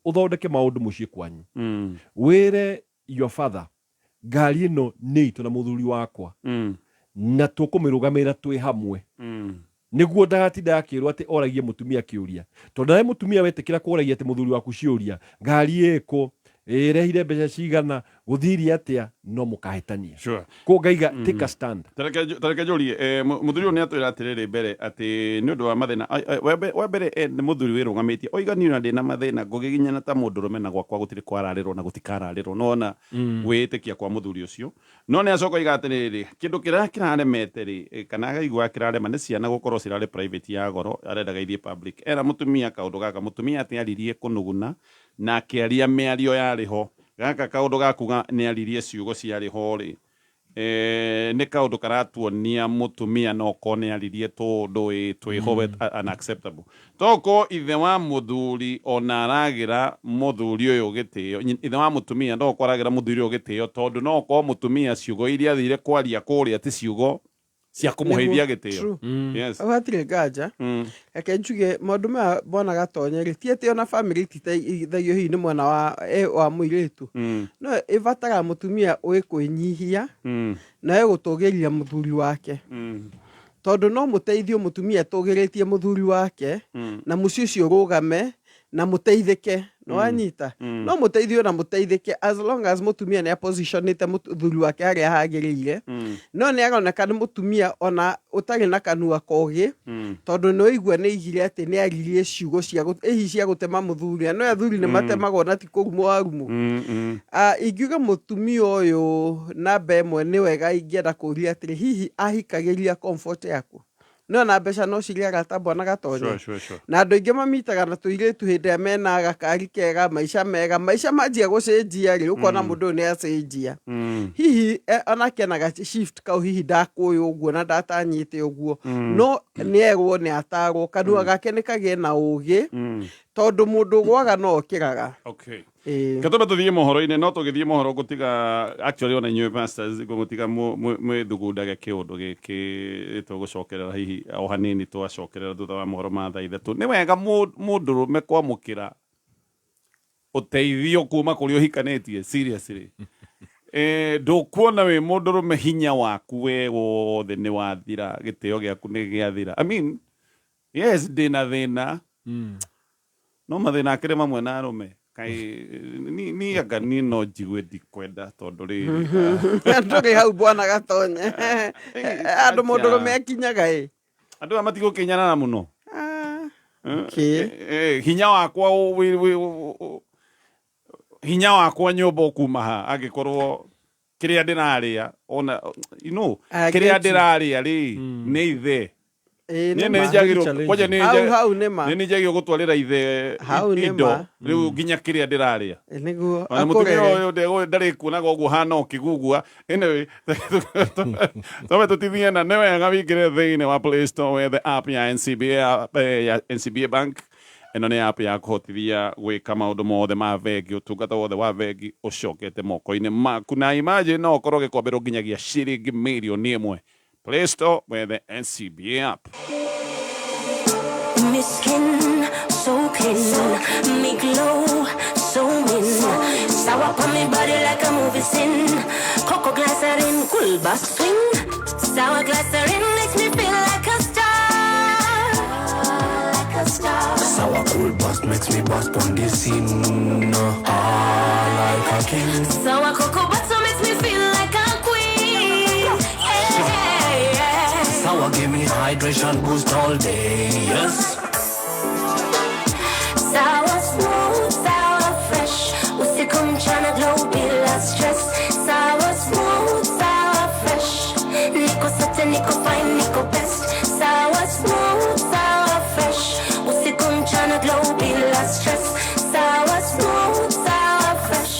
ũthondeke maũndũ mũciĩ kwanyu. Wĩre your father ngari ĩno nĩ itũ na mũthuri wakwa na tũkũmĩrũgamĩrĩra twĩ hamwe, nĩguo ndagatinda akĩrwo atĩ oragie mũtumia kĩũria, tondũ nawe mũtumia wetĩkĩra kũragia atĩ mũthuri waku ciũria, ngari ĩkũ, ĩrehire mbeca cigana, gũthirie atĩa, no mũkahĩtania. Kũguo ngaiga take a stand. Tareke njũrie, mũthuri ũyũ nĩ atwĩra atĩrĩrĩ mbere atĩ nĩ ũndũ wa mathĩna, wa mbere nĩ mũthuri wĩrũgamĩtie, oiga niĩ ona ndĩna mathĩna ngũgĩginyana ta mũndũrũme na gwakwa gũtirĩ kwararĩrwo na gũtikararĩrwo. Nĩwona wĩĩtĩkia kwa mũthuri ũcio. No nĩ acoka oiga atĩrĩrĩ, kĩndũ kĩrĩa kĩraremete rĩ, kana akaigua kĩrarema nĩ ciana gũkorwo cirarĩ private ya goro, arendaga ithiĩ public. Era mũtumia kaũndũ gaka, mũtumia atĩ aririe kũnuguna na akĩaria mĩario yarĩ ho. Gaka kaũndũ ga kuga nĩ aririe ciugo ciarĩ ho rĩ, nĩ kaũndũ karatuonia mũtumia no korwo nĩ aririe tũũndũ ĩ twĩho we unacceptable. Tokorwo ithe wa mũthuri ona aragĩra mũthuri ũyũ gĩtĩo, ithe wa mũtumia no korwo aragĩra mũthuri ũyũ gĩtĩo tondũ no korwo mũtumia ciugo iria athire kwaria kũrĩa ti ciugo cia kũmũheithia gĩtĩo. True. Hau hatirĩ nganja. Reke njuge maũndũ maya bwana Gatonye rĩ, ti atĩ ona bamĩrĩ ititeithagio hihi nĩ mwena wa mũirĩtu. No ĩbataraga mũtumia ũĩ kwĩnyihia na ũĩ gũtũgĩria mũthuri wake. Tondũ no mũteithio mũtumia atũgĩrĩtie mũthuri wake na mũciĩ ũcio ũrũgame na mũteithĩke. Nĩ wanyita? No mũteithio na mũteithĩke as long as mũtumia nĩ apositionĩte mũthuri wake harĩa hagĩrĩire. No nĩ aroneka nĩ mũtumia ona ũtarĩ na kanua kogĩ, tondũ nĩ waigua nĩ aigire atĩ nĩ aririe ciugo cia hihi cia gũtema mũthuri. Na athuri nĩ matemagwo na ti kũrumwo warumwo. Ingiuga mũtumia ũyũ namba ĩmwe nĩ wega ingĩenda kũria atĩrĩ, hihi ahikagĩria comfort yaku? No na mbeca no cirĩ arata bwana Gatonye. Sure, sure, sure. Na andũ aingĩ mamitaga na tũirĩtu hĩndĩ ĩrĩa mena gakari kega, maica mega, maica manjia gũcenjia rĩ, ũkona mũndũ ũyũ nĩ acenjia. Hihi onake ena ga shift kau, hihi ndakũĩ ũguo na ndatanyĩte ũguo. No nĩ erwo nĩ atarwo, kanua gake nĩ kagĩe na ũgĩ, tondũ mũndũ ũgwaga no okĩraga. Reke twambe tũthiĩ mohoro-inĩ, no tũgĩthiĩ mohoro ngũtiga actually ona inyuĩ pastors ngũmũtiga mwĩthugundage kĩũndũ gĩkĩ tũgũcokerera hihi o hanini twacokerera thutha wa mohoro ma thaa ithatũ. Nĩ wega mũndũrũme kwamũkĩra ũteithio kuma kũrĩ ũhikanĩtie seriously. Ndũkuona wĩ mũndũrũme hinya waku we wothe nĩ wathira, gĩtĩo gĩaku nĩ gĩathira. I mean, yes ndĩna thĩna, no mathĩna akĩrĩ mamwe na arũme. Kaĩ ni anga niĩ no njigue ndikwenda tondũ rĩrĩ. Ndũrĩ hau bwana Gatonye. Andũ mũndũrũme akinyaga ĩ. Andũ aya matigũkĩnyarara mũno. Hinya wakwa hinya wakwa nyũmba ũkuma ha angĩkorwo kĩrĩa ndĩrarĩa ona you know I kĩrĩa get you. ndĩrarĩa rĩ nĩ ithe. Ĩĩ, Niĩ nĩ nĩ ma. njagĩrĩirwo- kwanja nĩ Hau, nja- hau nĩ ma. nĩ njagĩrĩirwo gũtwarĩra ithe Hau nĩ indo ma. rĩu nginya kĩrĩa ndĩrarĩa. Ĩ, nĩguo Ona mũtumia akũrere. ũyũ ndarĩ kuonaga ũguo hana o kĩgugua. Anyway, twambe tũtithie na nĩ wega wĩingĩre thĩinĩ wa Play Store wethe app ya NCBA, ya NCBA Bank. Ĩno nĩ app ya kũhotithia gwĩka maũndũ mothe ma bengi, ũtungata wothe wa bengi ũcokete moko-inĩ maku. Na imagine no ũkorwo ũgĩkomberwo nginyagia ciringi mirioni ĩmwe. Play Store wethe NCBA app. Me skin so clean, me glow so mean. Sour on me body like a movie scene. Cocoa glycerin, cool bass swing. Sour glycerin makes me feel like a star. Like a star. Sawa cool. Cool bust makes me bust on the scene. Ah, like a king. Sawa cocoa butter makes me feel like a queen. Yeah, yeah. Sour give me hydration boost all day. Yes. Sour smooth, sour fresh. Usiku mchana glow bila stress. Sour smooth, sour fresh. Niko set, niko fine, niko best. Sour smooth, sour fresh. Usiku mchana glow bila stress. Sour smooth, sour fresh.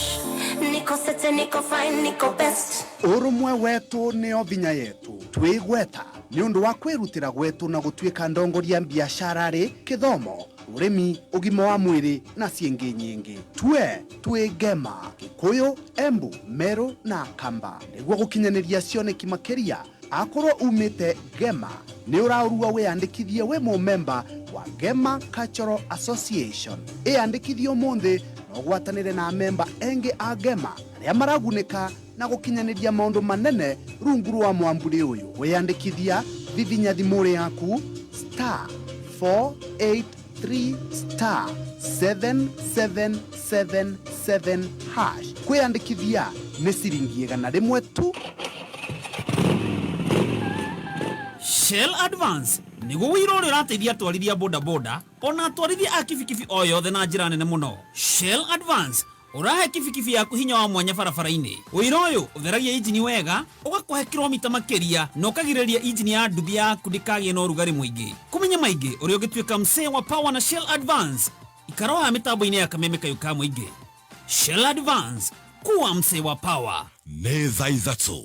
Niko set, niko fine, niko best. Urumwe wetu nio vinya yetu twigweta ni undu wa kwirutira gwetu na gutuika ndongoria biashara ri kithomo urimi ugima wa mwiri na ciingi nyingi twe twigema Gikuyu Embu Meru na Kamba niguo gukinyaniria cioneki makiria akorwo umite Gema ni uraurua wiyandikithie wi mumemba wa Gema Cultural Association iyandikithie umuthi na ugwatanire na memba engi a Gema aria maragunika na gukinyaniria maundu manene rungu rwa mwamburi uyu wiyandikithia vivinya thimuri yaku star 483 star 7777 hash kwiyandikithia ni ciringi 100 tu. Shell Advance niguo wira uria urateithia atwarithia bodaboda ona atwarithia a kibikibi o yothe na njira nene muno. Shell Advance urahe kibikibi yaku hinya wa mwanya barabara-inĩ. Wĩra ũyũ ũtheragia injini wega, ũgakũhe kilomita makĩria na ũkagirĩrĩria injini ya nduthi yaku ndĩkagĩe na ũrugarĩ mũingĩ. Kũmenya maingĩ ũrĩa ũngĩtuĩka msee wa power na Shell Advance, ikara haha mĩtambo-inĩ ya kameme kayũ ka mũingĩ. Shell Advance, kuwa msee wa power. Nĩ thaa ithatũ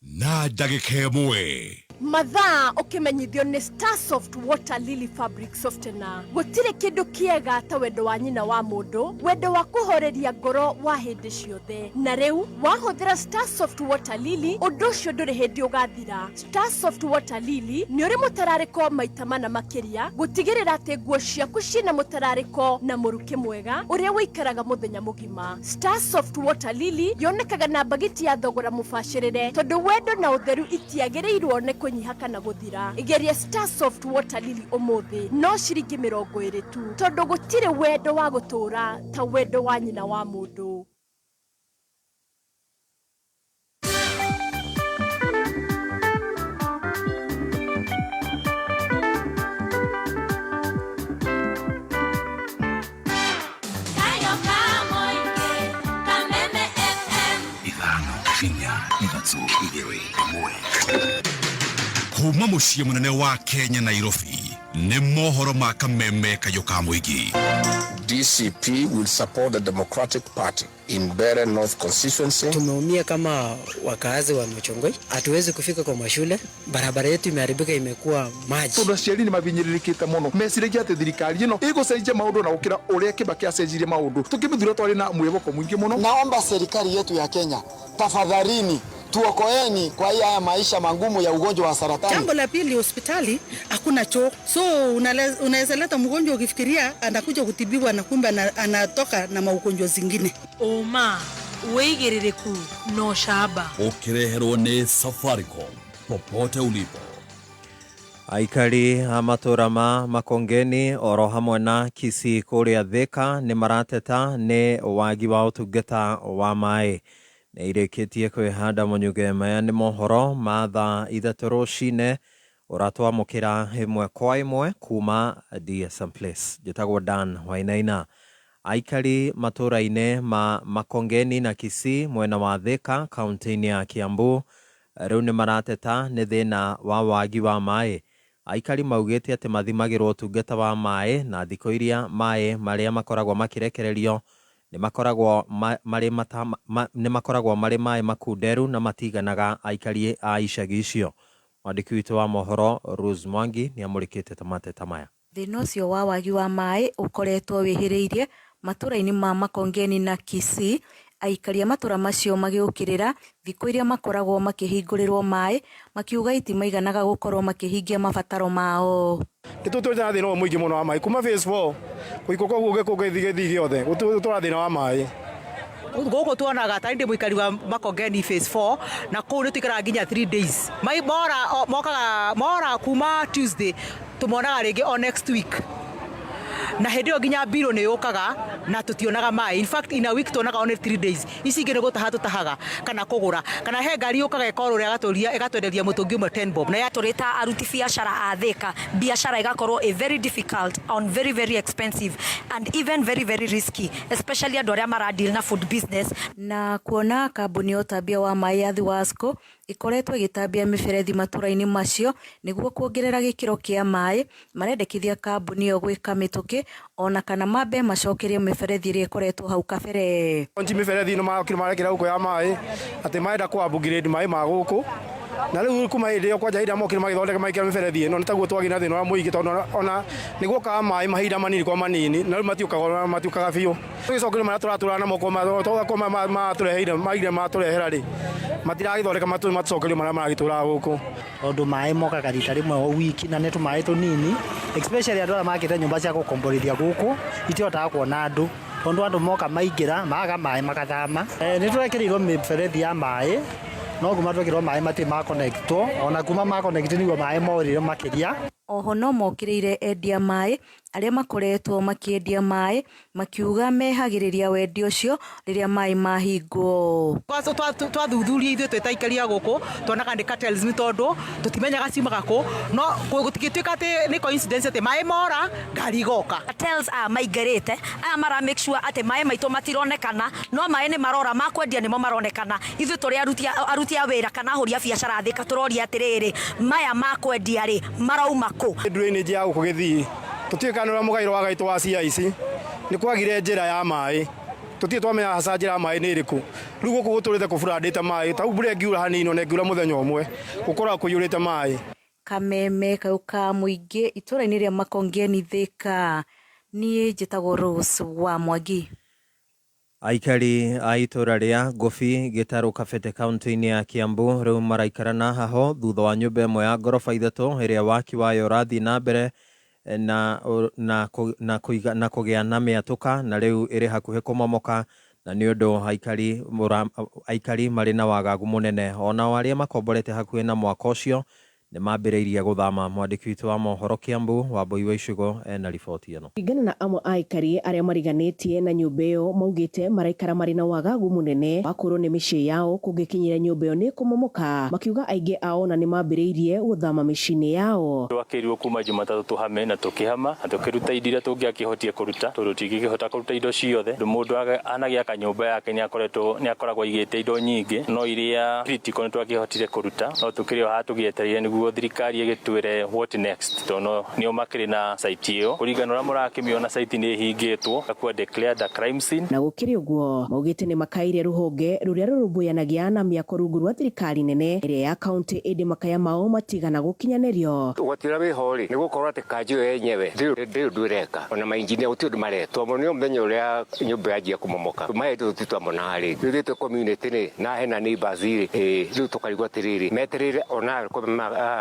na ndagĩka ĩmwe. Mathaa ukimenyithio ni Starsoft Water Lily Fabric Softener. Gutire kindu kiega ta wendo wa nyina wa mundu, wendo wa kuhoreria ngoro wa hindi ciothe. Na riu wahuthira Starsoft Water Lily undu ucio nduri hindi ugathira. Starsoft Water Lily ni uri mutarariko maita mana makiria gutigirira ati nguo ciaku cina mutarariko na muruki mwega uria wikaraga muthenya mugima. Starsoft Water Lily yonekaga na bagiti ya thogora mubacirire tondu wendo na utheru itiagiriirwo ni kunyiha kana guthira. Igeria Starsoft Water Lily umuthi no ciringi 20 tu tondu gutire wendo wa gutura ta wendo wa nyina wa mundu. Kayo kamoike, Kameme FM. 5 4 3 2 1. Kuma muciĩ mũnene wa Kenya Nairobi nĩ mohoro ma kameme kayũ ka mũingĩ. DCP will support the Democratic Party in Mbeere North constituency. Tumeumia kama wakaazi wa Muchongoi, hatuwezi kufika kwa mashule, barabara yetu imeharibika, imekuwa maji. Tondu aciari ni mabinyĩrĩrĩkĩte mũno, meciragia atĩ thirikari ĩno ĩgũcenjia maũndũ na gũkĩra ũrĩa Kibaki acenjirie maũndũ. Tũkĩmĩthura twarĩ na mwĩhoko mũingĩ mũno. Naomba serikali yetu ya Kenya, tafadhalini tuokoeni kwa haya maisha magumu ya ugonjwa wa saratani. Jambo la pili, hospitali hakuna choo, so unaweza leta mgonjwa ukifikiria anakuja kutibiwa na kumbe anatoka na maugonjwa zingine. Oma wĩigĩrĩrĩku no shaba ũkĩreherwo nĩ Safaricom popote ulipo. Aikari a matũra ma Makongeni oro hamwe na Kisii kũrĩa Thika nĩ marateta nĩ wagi wa ũtungata wa maĩ. Nĩ irĩkĩtie kwĩhanda mũnyuge maya nĩ mohoro ma thaa 3 rũcinĩ ũratwamũkĩra ĩmwe kwa ĩmwe kuma DSM Place. Njĩtagwo Dan Wainaina. Aikari matũra-inĩ ma Makongeni na Kisii mwena wa Thika kaunti-inĩ ya Kiambu rĩu nĩ marateta nĩ thĩna wa wagi wa maĩ. Aikari maugĩte atĩ mathimagĩrwo ũtungata wa maĩ na thikũ iria maĩ marĩa makoragwo makĩrekererio nĩ makoragwo marĩ maĩ makunderu na matiganaga aikari a icagi icio. Mwandĩki witũ wa mohoro Rose Mwangi nĩ amũrĩkĩte ta mateta maya. Thĩna ũcio wa wagi wa maĩ ũkoretwo wĩhĩrĩirie matũra-inĩ ma Makongeni na Kisii, aikari a matũra macio magĩũkĩrĩra thikũ iria makoragwo makĩhingũrĩrwo maĩ makiuga itimaiganaga gũkorwo makĩhingia mabataro mao. Nĩtũtũrĩte na thĩna ũyũ mũingĩ mũno wa maĩ kuma phase 4 kũikũka ũguo gĩkũngĩ gĩthii gĩothe gũtũra thĩna wa maĩ. Gũkũ tuonaga ta ndĩ mũikari wa Makongeni phase 4 na kũu nĩtũikaraga nginya 3 days. Maĩ mora mokaga mora kuma Tuesday tumonaga rĩngĩ o next week. Na hĩndĩ ĩyo nginya mbirũ nĩ yũkaga na tũtionaga maĩ. In fact, in a week tuonaga only 3 days. Ici ingĩ nĩ gũtaha tũtahaga kana kũgũra, kana he ngari yũkaga ĩkorũra ĩgatũria ĩgatwenderia mũtũngi ũmwe 10 bob. Na tũrĩ ta aruti biacara a Thika, biacara ĩgakorwo ĩ very difficult on very very expensive and even very very risky, especially andũ arĩa mara deal na food business. Na kuona kambuni ya ũtambia wa maĩ ya Thiwasco ĩkoretwo ĩgĩtambia mĩberethi matũra-inĩ macio nĩguo kuongerera gĩkĩro kĩa maĩ, marendekithia kambuni ĩyo gwĩka mĩtũkĩ ona kana mambe macokerie mĩberethi ĩrĩa ĩkoretwo hau kabere. Nji mĩberethi ĩno makire marekĩra gũkũ ya maĩ atĩ marenda kũ upgrade maĩ ma gũkũ, na rĩu kuma hĩndĩ ĩyo kwanja hĩndĩ ĩrĩa mokire magĩthondeka magĩkĩra mĩberethi ĩno nĩ taguo twagĩire na thĩna wa mũingĩ, tondũ ona nĩ guokaga maĩ mahinda manini kwa manini, na rĩu matiũkaga, matiũkaga biũ. Tũgĩcokerio marĩa tũratũra namo kwa matũreheire maigire matũrehera rĩ, matiragĩthondeka matũcokerio marĩa maragĩtũraga gũkũ. Tondũ maĩ mokaga rita rĩmwe o wiki na nĩ tũmaĩ tũnini, especially andũ arĩa makĩte nyũmba cia gũkomborithia gũkũ itihotaga kuona andũ, tondũ andũ moka maingĩra maga maĩ makathama. Nĩ tũrekĩrĩirwo mĩberethi ya maĩ, no kuma twekĩrwo maĩ matirĩ ma connectwo, ona kuma ma connect nĩguo maĩ morire makĩria. Oho no mokĩrĩire endia maĩ arĩa makoretwo makĩendia maĩ makiuga mehagĩrĩria wendia ũcio rĩrĩa maĩ mahingwo. Twathuthuria ithuĩ twĩ ta aikari a gũkũ tuonaga nĩ cartels, nĩ tondũ tũtimenyaga ciumaga kũ, no gũtingĩtuĩka atĩ nĩ coincidence atĩ maĩ mora ngari igoka. Cartels aya maingĩrĩte aya mara make sure atĩ maĩ maitũ matironekana, no maĩ nĩ marora ma kwendia nĩmo maronekana. Ithuĩ tũrĩ aruti a wĩra kana ahũri a biacara Thika tũroria atĩrĩrĩ, maya ma kwendia rĩ marauma kũ? Drainage ya gũkũ Gĩthii tũtiũĩ kana ũrĩa mũgaĩro wa gaitũ wa CIC nĩ kwagire njĩra ya maĩ, tũtirĩ twamenya haca njĩra ya maĩ nĩ ĩrĩkũ. Rĩu gũkũ gũtũrĩte kũburandĩte maĩ, ta mbura ĩngiura hanini ona ĩngiura mũthenya ũmwe gũkoragwo kũiyũrĩte maĩ. Kameme kayũ ka mũingĩ itũra-inĩ rĩa Makongeni Thika, niĩ njĩtagwo Rose wa Mwangi. Aikari a itũra rĩa Ngũbi Gĩtarũ Kabete kaunti-inĩ ya Kiambu rĩu maraikara na heho thutha wa nyũmba ĩmwe ya ngoroba ithatũ ĩrĩa waki wayo ũrathiĩ na mbere na kũgĩa na mĩatũka na rĩu ĩrĩ hakuhĩ kũmomoka, na nĩ ũndũ aikari marĩ na wagagu mũnene. Onao arĩa makomborete hakuhĩ na mwako ũcio nĩ mambĩrĩirie gũthama. Mwandĩki witũ wa mohoro Kiambu Wambui wa Icigo ena riboti ĩno. Kũringana na amwe a aikari arĩa mariganĩtie na nyũmba ĩyo, maugĩte maraikara marĩ na wagagu mũnene wa kũrwo nĩ mĩciĩ yao kũngĩkinyĩra nyũmba ĩyo nĩ kũmomoka, makiuga aingĩ ao ona nĩ mambĩrĩirie gũthama mĩciĩ-inĩ yao. Twakĩrirwo kuma Jumatatũ tũhame na tũkĩhama na tũkĩruta indo iria tũngĩakĩhotie kũruta, tondũ tũtingĩkĩhota kũruta indo ciothe. Tondũ mũndũ anagĩaka nyũmba yake nĩ akoragwo aigĩte indo nyingĩ, no iria critical nĩ twakĩhotire kũruta, no tũkĩrĩ o haha tũgĩetereire nĩguo thirikari ĩgĩtwĩre what next, tondũ nĩo makĩrĩ na site ĩyo. Kũringana na ũrĩa mũrakĩmĩona, site nĩ ĩhingĩtwo, gakuwa declared a crime scene. Na gũkĩrĩ ũguo, maugĩte nĩ makaire rũhonge rũrĩa rũrũmbũyanagia na mĩako rungu rwa thirikari nene ĩrĩa ya kaunti, ĩndĩ makaya mao matigana gũkinyanĩrio. Ũgwati ũrĩa wĩho rĩ, nĩ gũkorwo atĩ kanjũ ĩyo yenyewe ndĩrĩ ũndũ ĩreka, ona mainjinia gũtirĩ ũndũ mareka. Twamona mũthenya ũrĩa nyũmba yanjia kũmomoka, maĩ tũthiĩ twamona rĩngĩ. Rĩu ithuĩ twĩ community rĩ, na hena neighbors rĩ, rĩu tũkarigwo atĩrĩrĩ, metereire ona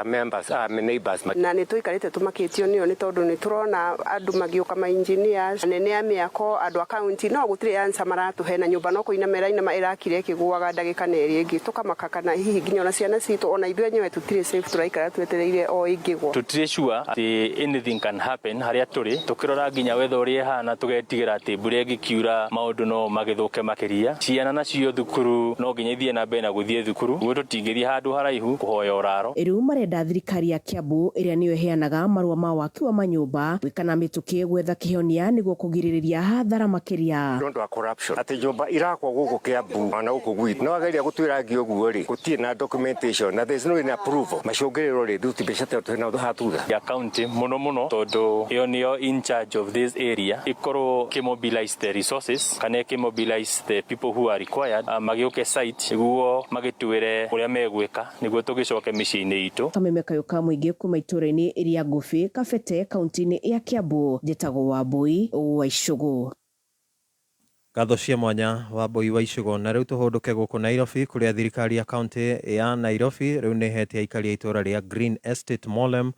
members, neighbors. Na nĩ tũikarĩte tũmakĩtio nĩo, nĩ tondũ nĩ tũrona andũ magĩũka ma engineers, anene a mĩako, andũ a county, no gũtirĩ answer maratũhe, na nyũmba no kũinama ĩrainama ĩrakire ĩkĩgũaga ndagĩka na ĩrĩa ĩngĩ. Tũkamaka kana hihi nginya ona ciana citũ ona ithuĩ enyewe tũtirĩ safe, tũraikara twetereire o ĩngĩgwa. Tũtirĩ sure atĩ anything can happen harĩa tũrĩ, tũkĩrora nginya weather ũrĩa ĩhana tũgetigĩra atĩ mbura ĩngĩkiura maũndũ no magĩthũke makĩria. Ciana nacio thukuru no nginya ithiĩ na mbere na gũthiĩ thukuru, ũguo tũtingĩthiĩ handũ haraihu kũhoya ũraro. Rĩu marenda thirikari ya Kiambu ĩrĩa nĩyo ĩheanaga marũa ma waki wa manyũmba gwĩka na mĩtũkĩ gwetha kĩhonia nĩguo kũgirĩrĩria hathara makĩria. Nĩ ũndũ wa corruption atĩ nyũmba irakwo gũkũ Kiambu ona gũkũ gwitũ, no ageria gũtwĩra ngi ũguo rĩ, gũtirĩ na documentation na there is no any approval. Macũngĩrĩro rĩ, rĩu ti mbeca twĩna haha thutha. Ya county mũno mũno, tondũ ĩyo nĩyo in charge of this area, ĩkorwo ĩkĩmobilize the resources kana ĩkĩmobilize the people who are required, magĩũke site nĩguo magĩtwĩre ũrĩa megwĩka nĩguo tũgĩcoke mĩciĩ-inĩ itũ. Kameme kayũ ka mũingĩ kuma itũũra-inĩ rĩa Ngũbĩ, Kabete, kaunti-inĩ ya Kiambu, njĩtagwo Wambui wa Icũgũ. Ngatho cia mwanya Wambui wa Icũgũ. Na rĩu tũhũndũke gũkũ Nairobi, kũrĩa thirikari ya kaunti ya Nairobi rĩu nĩ ĩhete aikari a itũũra rĩa Green Estate Molem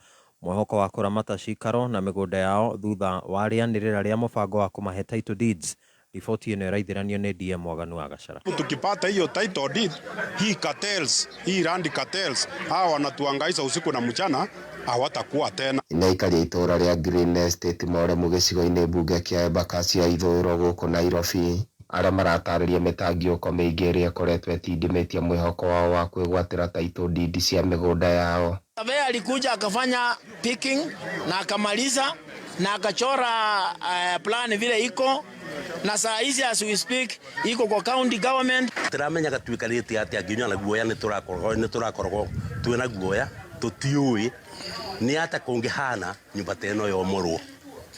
mwĩhoko wa kũramata cikaro na mĩgũnda yao thutha wa rĩanĩrĩra rĩa mũbango wa kũmahe title deeds. Riboti ĩno ĩraithĩranio nĩ DM Mwaganu wa Gachara. Tukipata hiyo title deed, hii cartels, hii land cartels, hawa wanatuhangaisha usiku na mchana, Hawatakuwa tena. Nĩ aikari a itũũra rĩa Green Estate Moremu gĩcigo-inĩ mbunge kĩa Embakasi ya ithũĩro gũkũ Nairobi arĩa maratarĩria mĩtangĩko mĩingĩ ĩrĩa ĩkoretwo ĩtindimĩtie mwĩhoko wao wa kwĩgwatĩra title deed cia mĩgũnda yao. Surveyor alikuja akafanya picking na akamaliza na akachora plan vile iko na saa hizi as we speak iko kwa county government. Turamenyaga tuikarĩte atĩa nginya na guoya nĩ tũrakoragwo twĩna guoya tũtiũĩ nĩ ata kũngĩhana nyũmba ta ĩno yomorwo.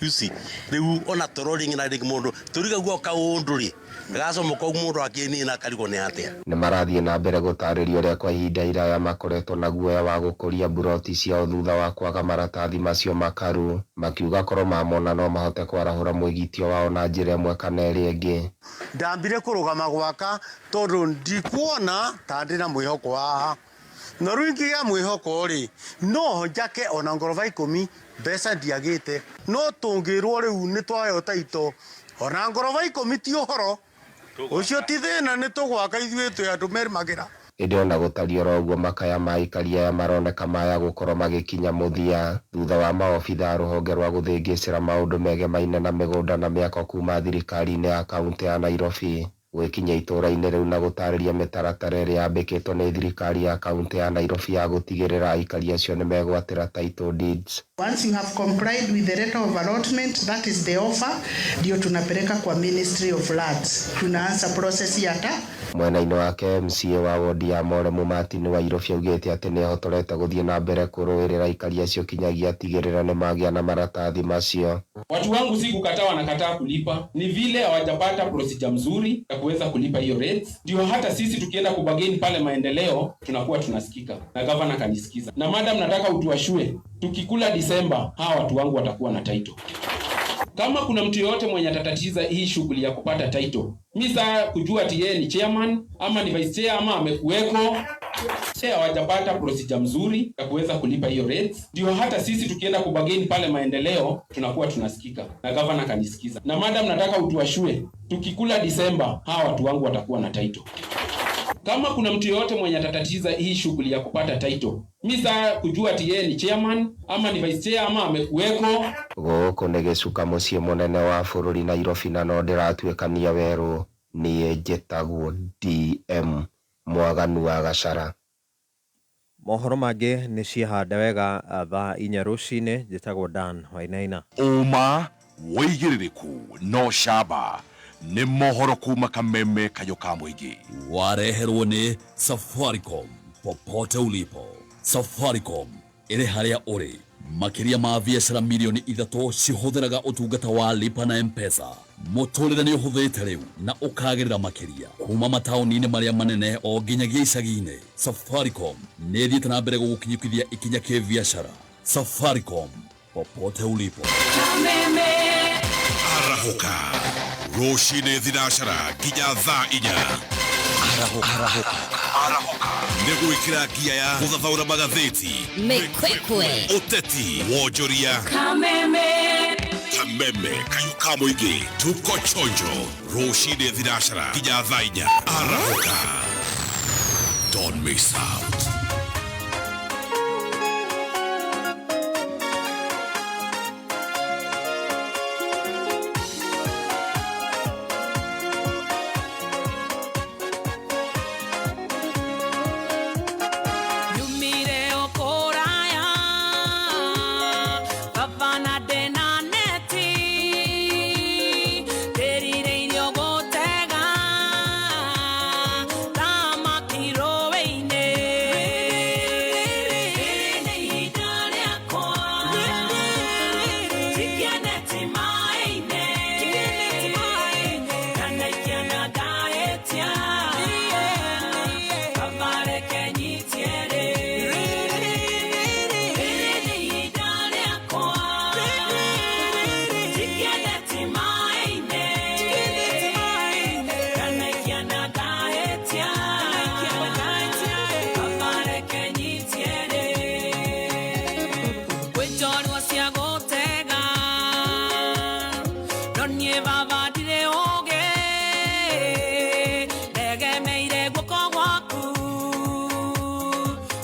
You see, rĩu ona toro rĩngĩ na rĩngĩ mũndũ tũrigagwo kaũndũ rĩ gacomoka mũndũ akĩnina akarigwo nĩ atĩa. Nĩ marathiĩ na mbere gũtarĩria ũrĩa kwa ihinda iraya makoretwo na guoya wa gũkũria mburoti ciao thutha wa kwaga maratathi macio makaru, makiuga korwo mamona no mahote kwarahũra mwĩgitio wao na njĩra ĩmwe kana ĩrĩa ĩngĩ. Ndambire kũrũgama gwaka tondũ ndikuona ta ndĩ na mwĩhoko haha, na rĩu ingĩgĩa mwĩhoko rĩ no njake ona ngoroba 10 mbeca ndiagĩte, no tũngĩrwo rĩu nĩ twaheo taito ona ngoroba 10 ti ũhoro ũcio ti thĩna, nĩ tũgwaka ithuĩ twĩ andũ mermagĩra. Ĩndĩ ona gũtariĩ oro ũguo makaya ma aikari aya maroneka maya gũkorwo magĩkinya mũthia thutha wa maobitha a rũhonge rwa gũthĩngĩcĩra maũndũ megemaine na mĩgũnda na mĩako kuma thirikari-inĩ ya kaũntĩ ya Nairobi gwĩkinya itũũra-inĩ rĩu na gũtarĩria mĩtaratara ĩrĩa yambĩkĩtwo nĩ thirikari ya kaũntĩ ya Nairobi ya gũtigĩrĩra aikari acio nĩ megwatĩra title deeds. Once you have complied with the letter of allotment, that is the offer, ndio tunapeleka kwa Ministry of Lands. Tunaanza process ya ta Mwena-inĩ wake MCA wa wodi ya Moremu Martin Wairubi augĩte atĩ nĩ ehotorete gũthiĩ na mbere kũrũĩrĩra aikari acio kinyagia atigĩrĩra nĩ magĩa na maratathi macio. Watu wangu si kukataa, wanakataa kulipa, ni vile hawajapata procedure mzuri ya kuweza kulipa hiyo rates. Ndio hata sisi tukienda kubagain pale maendeleo tunakuwa tunasikika, na governor kanisikiza. Na madam, nataka utuashue tukikula Disemba hawa watu wangu watakuwa na title. Kama kuna mtu yoyote mwenye atatatiza hii shughuli ya kupata title, mi saa kujua ati yeye ni chairman ama ni vice chair ama amekuweko, hawajapata procedure mzuri ya kuweza kulipa hiyo rates. Ndio hata sisi tukienda kubagain pale maendeleo tunakuwa tunasikika, na governor kanisikiza. Na madam, nataka utuashue tukikula Disemba hawa watu wangu watakuwa na title. Kama kuna mtu yoyote mwenye atatatiza hii shughuli ya kupata title, mi saa kujua ati yeye ni chairman ama ni vice chair ama amekuweko. Gũkũ nĩ gĩcuka mũciĩ mũnene wa bũrũri Nairobi, na no ndĩratuĩkania werũ. Niĩ njĩtagwo DM Mwaganu wa Gachara. Mohoro mangĩ nĩ ciahande wega thaa 4 rũcinĩ. Njĩtagwo Dan Wainaina. Ũma wĩigĩrĩrĩku no camba nĩ mohoro kuma Kameme Kayũ ka mũingĩ. Wareherwo nĩ Safaricom popote ulipo. Safaricom ĩrĩ harĩa ũrĩ. Makĩria ma biacara milioni 3 cihũthĩraga ũtungata wa lipa na M-Pesa. Mũtũrĩre nĩ ũhũthĩte rĩu na ũkagĩrĩra makĩria kuma mataũni-inĩ marĩa manene o nginyagia icagi-inĩ. Safaricom nĩ ĩthiĩte na mbere gũgũkinyũkithia ikinya kĩbiacara. Safaricom popote ulipo. Arahũka rũcinĩ thinacara nginya thaa 4. Arahũka nĩ gwĩkĩra ngia ya gũthathaũra magathĩti, mĩkwekwe, ũteti, wonjoria, Kameme, Kameme Kayũ ka mũingĩ. Tuko chonjo rũcinĩ thinacara nginya thaa 4. Arahũka, don't miss out.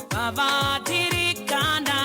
Baba dirikana.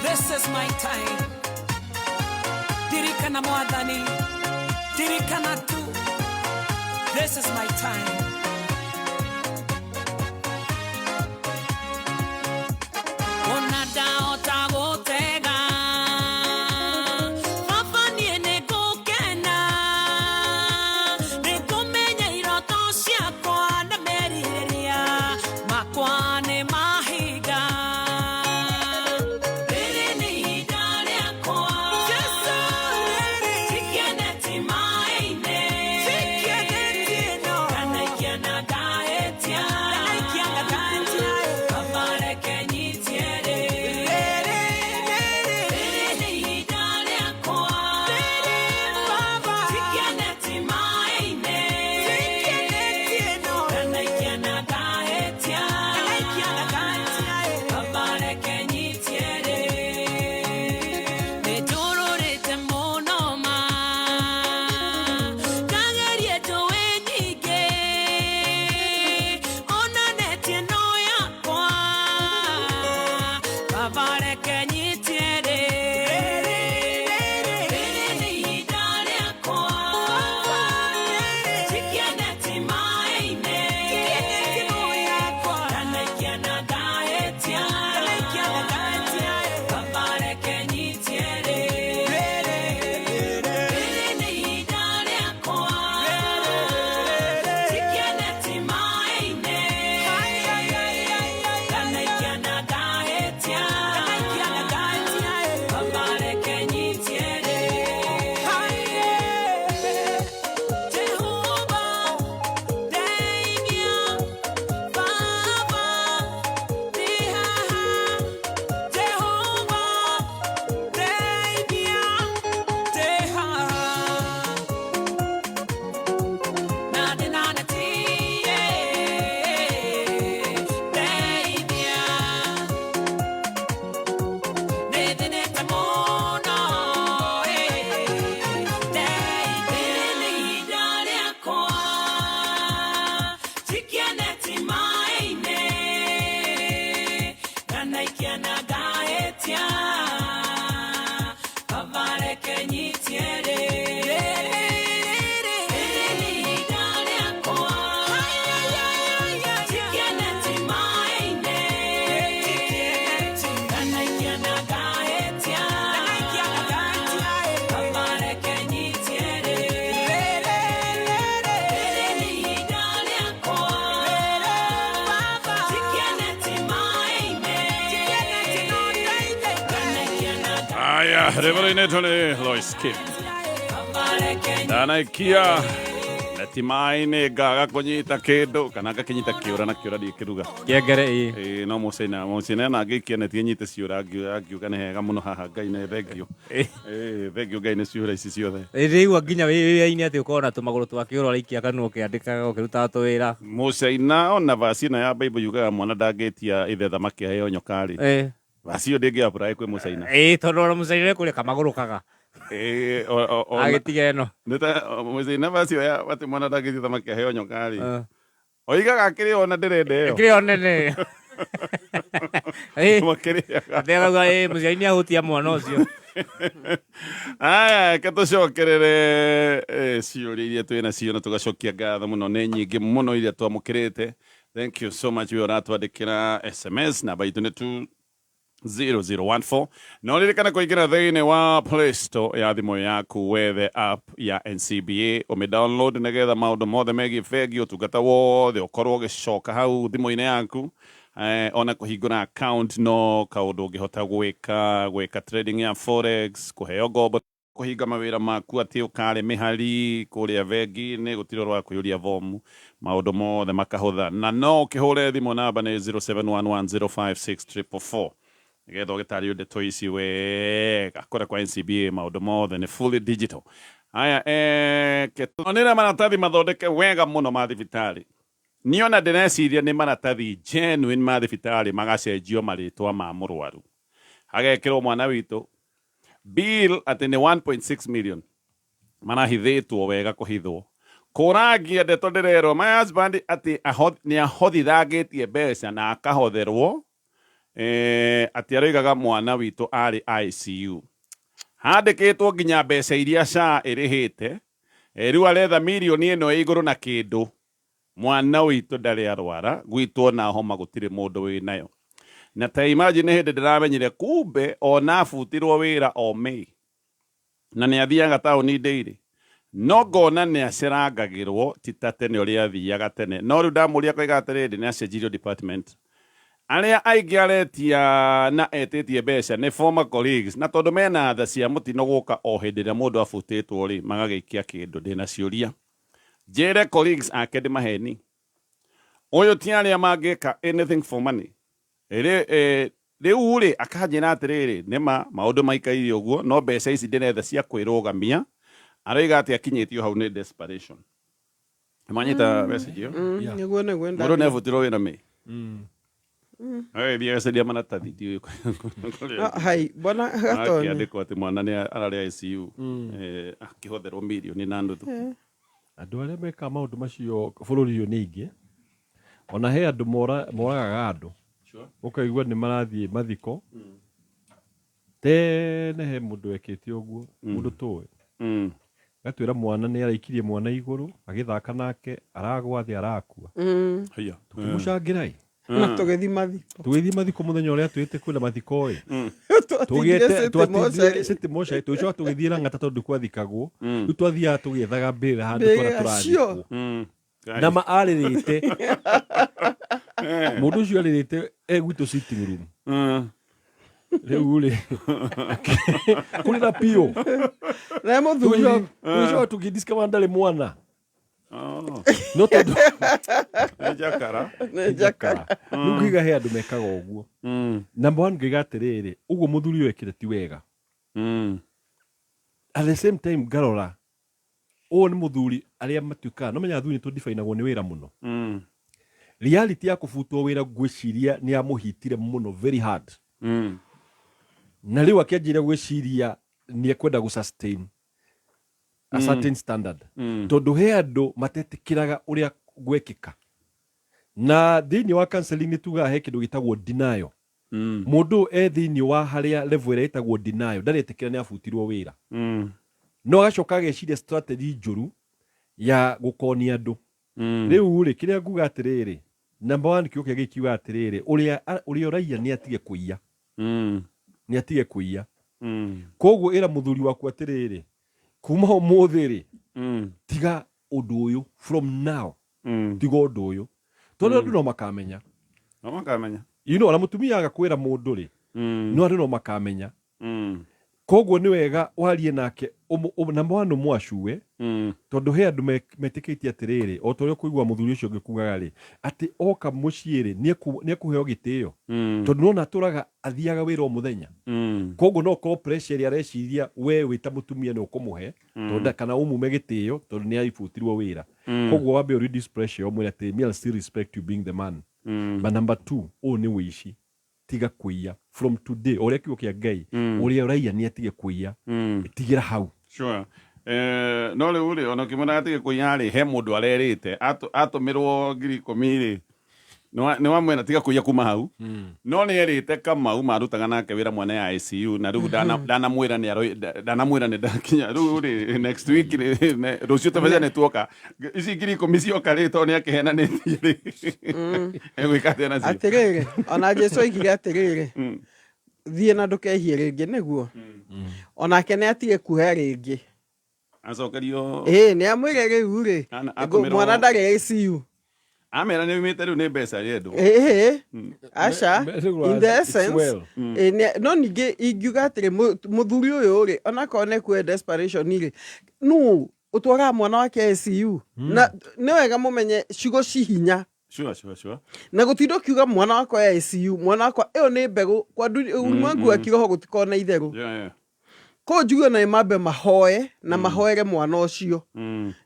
This is my time. Ndirikana Mwathani, ndirikana tu. This is my time. Ona ndahota gũtega, baba niĩ nĩngũkena, nĩngũmenya iroto ciakwa na merirĩria makwa nĩ mahinga. Rĩrĩ nĩ ihinda rĩakwa. Tikeneti maĩ-inĩ. Kana ikiana ngahĩtia. Baba reke nyitie rĩ. Rĩrĩ nĩ ihinda rĩakwa. Tikeneti maĩ-inĩ. Kana ikiana ngahĩtia. Baba reke nyitie rĩ. Nĩndũrũrĩte mũno ma ndagerie njũĩ nyingĩ ona neti ĩno yakwa baba reke nyitie rĩ. Rĩrĩ nĩ ihinda rĩakwa. Njikie neti maĩ-inĩ. Kana ikiana ngahĩtia. Baba reke nyitie rĩ. Rĩrĩ nĩ ihinda rĩakwa. Njikie neti maĩ-inĩ. Kana ikiana ngahĩtia. Baba reke nyitie rĩ. Jehova ndeithia, Baba ndĩ haha. Jehova ndeithia, ndĩ haha. Na ndĩ na neti, ndeithia. Nĩthĩnĩte mũno, ndeithia. Nĩ ihinda rĩakwa. Njikie neti maĩ-inĩ. Kana ikiana ngahĩtia. Baba reke nyitie rĩ. Rĩrĩ nĩ ihinda rĩakwa. Njikie neti maĩ-inĩ. Kana ikiana ngahĩtia. Baba reke nyitie rĩ. Rĩrĩ nĩ ihinda rĩakwa. Njikie neti maĩ-inĩ. Kana ikiana Aya, rĩmwe nĩ Lois Kim. Ndanaikia neti maĩ-inĩ ngaga kũnyita kĩndũ kana ngakĩnyita kĩũra na kĩũra ndikĩruga. Kĩengere ĩĩ. Ĩĩ no mũcina mũcina na ngĩikia neti nyite ciũra ngiuga nĩ hega mũno haha Ngai nĩ thengio. Ĩĩ thengio Ngai nĩ ciũra ici ciothe. Ndĩraigua nginya wĩ wĩra-inĩ atĩ ũkorwo na tũmagũrũ twa kĩũra ũraikia kanua ũkĩandĩkaga ũkĩrutaga tũwĩra. Mũcaina ona vaci ĩno ya Bible yugaga mwana ndangĩtia ithe thamaki aheo nyoka rĩ. Ĩĩ. Vaci ĩyo ndĩngĩ apply kwĩ mũcaina. Ĩĩ tondũ ona mũcaina nĩ kũrĩa kamagũrũ kaga. Ĩĩ Agĩtiga ĩno. Nĩ ta mũcaina vaci ĩyo ya atĩ mwana ndangĩtia thamaki aheo nyoka rĩ. Oigaga kĩrĩ ona ndĩrenda ĩyo. Kĩrĩ o nene. Ĩĩ. Makĩrĩaga. Ndĩrauga ĩĩ mũciari nĩ ahutia mwana ũcio. Aya, reke tũcokerere ciũria iria twĩ nacio na tũgacokia ngatho mũno nĩ nyingĩ mũno iria twamũkĩrĩte. Thank you so much we ũratwandĩkĩra SMS namba itũ nĩ 0014 no ririkana kũingĩra thĩinĩ wa Play Store ya thimũ yaku wethe app ya NCBA ũmĩ download nĩgetha maũndũ mothe megiĩ bengi ũtungata wothe ũkorwo ũgĩcoka hau thimũ-inĩ yaku. Ona kũhingũra account no kaũndũ ũngĩhota gwĩka gwĩka trading ya forex kũheo ngombo kũhinga mawĩra maku atĩ ũkarĩ mĩhari kũrĩa bengi-inĩ gũtirĩ ũhoro wa kũiyũria bomu maũndũ mothe makahũtha na no ũkĩhũre thimũ namba nĩ 0711056444 nĩgetha ũgĩtarĩrio ndeto ici wega kũrĩa kwa NCBA maũndũ mothe nĩ fully digital. Haya, onĩra maratathi mathondeke wega mũno ma thibitarĩ. Niĩ ona ndĩreciria nĩ maratathi genuine ma thibitarĩ magacenjio marĩtwa ma mũrwaru hagekĩrwo mwana witũ bill atĩ nĩ 1.6 million marahithĩtwo wega kũhithwo kũrangia ndeto ndĩrerwo my husband atĩ nĩ ahothithangĩtie mbeca na akahotherwo. Atĩ aroigaga mwana witũ arĩ ICU handĩkĩtwo nginya mbeca iria SHA ĩrĩhĩte. Rĩu aretha mirioni ĩno ĩ igũrũ na kĩndũ. Mwana witũ ndarĩ arwara, gwitũ ona homa gũtirĩ mũndũ wĩnayo. Na ta imagine hĩndĩ ndĩramenyire kumbe ona abutirwo wĩra o May na nĩ athiaga taũni ndĩirĩ no ngona nĩ acerangagĩrwo ti ta tene ũrĩa athiaga tene. No rĩu ndamũria akoiga atĩrĩrĩ, nĩ acenjirio department. Arĩa aingĩ aretia na etĩtie mbeca nĩ former colleagues, na tondũ mena tha cia mũtino gũka o hĩndĩ ĩrĩa mũndũ abutĩtwo rĩ, magagĩikia kĩndũ. Ndĩna ciũria njĩre colleagues ake ndĩ maheni ũyũ ti arĩa mangĩka anything for money. Rĩu rĩ akanjĩra atĩrĩrĩ, nĩma maũndũ maikaire ũguo, no mbeca ici ndĩretha cia kwĩrũgamia. Aroiga atĩ akinyĩtio hau nĩ desperation. Manyita message ĩyo? Nĩguo nĩguo. Mũndũ nĩ abutirwo wĩra May. Agĩthiĩ agacendia maratathi ndiũĩ. No, hai mbona Gatoni akĩandĩkwo atĩ mwana nĩ ararĩ ICU, akĩhotherwo mirioni na nuthu. Andũ arĩa mekaga maũndũ macio bũrũri ũyũ nĩ aingĩ. Ona he andũ moragaga andũ. Ũkaigua nĩ marathiĩ mathiko. Tene he mũndũ wekĩte ũguo, mũndũ tũĩ. Gatwĩra mwana nĩ araikirie mwana igũrũ, agĩthaka nake, aragwa thĩ arakua. Haiya. Tũkĩmũcangĩra ĩ. Na tũgĩthiĩ mathiko. Tũgĩthiĩ mathiko mũthenya ũrĩa twĩte kwĩna mathiko ĩ. Twatindire City Mortuary. City Mortuary, tũgĩcoka tũgĩthiĩ Lang'ata tondũ kwathikagwo. Rĩu twathiaga tũgĩethaga mbĩrĩra handũ twana Mbĩrĩra cio. tũrathikwo. Na ma arĩrĩte. Mũndũ ũcio arĩrĩte e gwitũ sitting room. Rĩu rĩ kũrĩra biũ. Na mũthuri. Tũgĩcoka tũgĩdiscover ndarĩ mwana. No tondũ Nĩ njakara. Nĩ njakara. Rĩu ngĩiga he andũ mekaga ũguo. Number one ngĩiga atĩrĩrĩ, ũguo mũthuri ũyũ ekire ti wega. At the same time ngarora ũyũ nĩ mũthuri arĩa matuĩkaga no menya athuri nĩ tũdifainagwo nĩ wĩra mũno. Reality ya kũbutwo wĩra ngwĩciria nĩ yamũhitire mũno very hard. Na rĩu akĩanjĩrĩria gwĩciria nĩ ekwenda gũ sustain a certain standard. Tondũ he andũ matetĩkĩraga ũrĩa gwekĩka. Na thĩinĩ wa counseling nĩ tugaga he kĩndũ gĩtagwo denial. Mũndũ ũyũ e thĩinĩ wa harĩa level ĩrĩa ĩtagwo denial, ndaretĩkĩra nĩ abutirwo wĩra. No agacoka ageciria strategy njũru ya gũkonia andũ. Rĩu rĩ kĩrĩa nguga atĩrĩrĩ, number one kĩo kĩngĩ kiuga atĩrĩrĩ, ũrĩa ũrĩa ũraiya nĩ atige kũiya. Nĩ atige kũiya. Koguo ĩra mũthuri waku atĩrĩrĩ, kuma ũmũthĩ rĩ, tiga ũndũ ũyũ from now. Tiga ũndũ ũyũ. Tondũ andũ no makamenya. No makamenya. You know, ona mũtumia aga kwĩra mũndũ rĩ, no andũ no makamenya. Koguo nĩ wega warie nake number one ũmwacue, tondũ he andũ metĩkĩtie atĩrĩrĩ, o ta ũrĩa ũkũigua mũthuri ũcio ũngĩ kugaga rĩ, atĩ oka mũciĩ rĩ, nĩ ekũheo gĩtĩo. Tondũ nona atũraga athiaga wĩra o mũthenya. Koguo no ũkorwo pressure ĩrĩa areciria we wĩ ta mũtumia nĩ ũkũmũhe, tondũ kana ũmume gĩtĩo tondũ nĩ aibutirwo wĩra. Koguo wambe ũ reduce pressure ũmwĩre atĩ me I'll still respect you being the man. But number two, ũyũ nĩ ũici. Tiga kũiya from today, o ũrĩa kiugo kĩa Ngai, ũrĩa ũraiya nĩ atige kũiya. Tigĩra hau. Sure. No rĩu rĩ ona ũkĩmwĩra atige kũiya rĩ, he mũndũ arerĩte atũmĩrwo 10,000 rĩ, nĩ wamwĩra tiga kũiya kuma hau. No nĩ erĩte Kamau marutaga nake wĩra mwana ya ICU, na rĩu ndanamwĩra nĩ ndanamwĩra nĩ ndakinya. Rĩu rĩ next week rĩ, rũciũ tũbeca nĩ tuoka. Ici 10,000 cioka rĩ, tondũ nĩ akĩhenanĩtie rĩ. Egwĩka atĩa nacio? Atĩrĩrĩ, ona Jesu oigire atĩrĩrĩ, thiĩ na ndũkehie rĩngĩ, nĩguo onake nĩ atige kuoya rĩngĩ. Acokerio. Ĩĩ, nĩ amwĩre rĩu rĩ, Atũmĩrwo mwana ndarĩ ICU. Amera nĩ umĩte rĩu nĩ mbeca rĩendwo. Ĩĩ, aca, in the It's essence, well. No ningĩ ingiuga atĩrĩ, mũthuri ũyũ rĩ, onakorwo nĩ kuoya desperation rĩ, nũ ũtwaraga mwana wake ICU? Na nĩ wega mũmenye ciugo ci hinya. Sure, sure, sure. Na gũtinda ũkiuga mwana wakwa e ICU, mwana wakwa, ĩyo nĩ mbegũ kwa ulimwengu wa kiroho gũtikorwo na itherũ. Koguo njuge ona mambe mahoe na mahoere mwana ũcio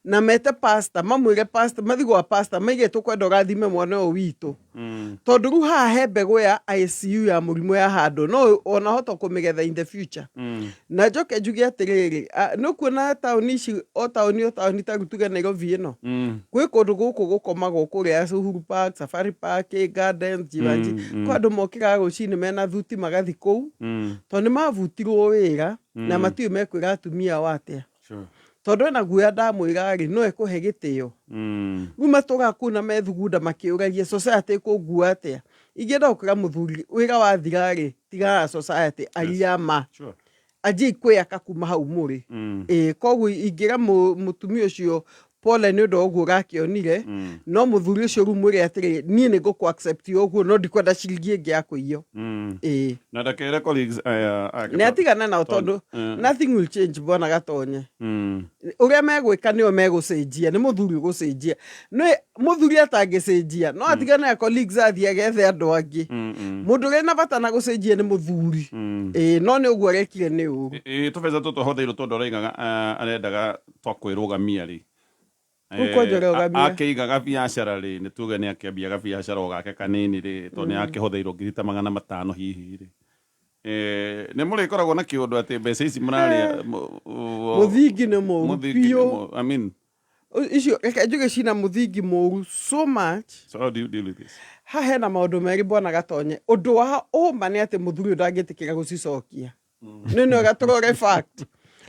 na mete pastor, mamwĩre pastor, mathiĩ gwa pastor maige tũkwenda ũrathime mwana ũyũ witũ, tondũ rĩu haha he mbegũ ya ICU ya mũrimũ ya handũ no ona hota kũmĩgetha in the future. Na njoke njuge atĩrĩrĩ, nĩ ũkuona taũni ici, o taũni o taũni, ta rĩu tuge Nairobi ĩno, kwĩ kũndũ gũkũ gũkomagwo kũrĩa Uhuru Park, Safari Park, Gardens, Jeevanjee. Kwĩ andũ mokĩraga rũcinĩ mena thuti magathi kũu, tondũ nĩ mabutirwo wĩra na matiũĩ mekwĩra atumia ao atĩa, tondũ ena guoya ndamwĩra rĩ no ekũhe gĩtĩo. Rĩu matũraga kũu na methugunda makĩũragia society ĩkũngua atĩa. Ingĩenda gũkwĩra mũthuri, wĩra wathira rĩ, tigana na society, aria ma. Anjiai kwĩyaka kuma hau mũrĩ. Ĩĩ, koguo ingĩra mũtumia ũcio pole nĩ ũndũ wa ũguo ũrakĩonire, no mũthuri ũcio rĩu mwĩre atĩrĩ, niĩ nĩ ngũkũ accept ũguo, no ndikwenda ciringi ĩngĩ ya kũiywo. Ĩĩ. Na ndakere colleagues aya ake. Nĩ atigana nao, tondũ nothing will change, bwana Gatonye. Ũrĩa megwĩka nĩo megũcenjia, nĩ mũthuri ũgũcenjia. Nĩ mũthuri atangĩcenjia no atigane na colleagues athiĩ agethe andũ angĩ. Mũndũ ũrĩa na bata na gũcenjia nĩ mũthuri. Ĩĩ, no nĩ ũguo arekire nĩ ũru. Ĩ tũbeca tũtũ ahũthĩirwo tondũ araigaga arendaga twa kwĩrũgamia rĩ. Rĩu kwanja ũrũgamia. Akĩigaga biacara rĩ, nĩ tuge nĩ akĩambia gabiacara o gake kanini rĩ, tondũ nĩ akĩhũthĩirwo ngiri ta 500 hihi rĩ. Nĩ mũrĩkoragwo na kĩũndũ atĩ mbeca ici mũrarĩa Mũthingi nĩ mũru Mũthingi nĩ biũ. I mean, Icio reke njuge cina mũthingi mũru so much. So how do you deal with this? Haha hena maũndũ merĩ, bwana Gatonye. Ũndũ wa ũma nĩ atĩ mũthuri ũyũ ndangĩtĩkĩra gũcicokia. Nĩ nĩ gatũrore fact,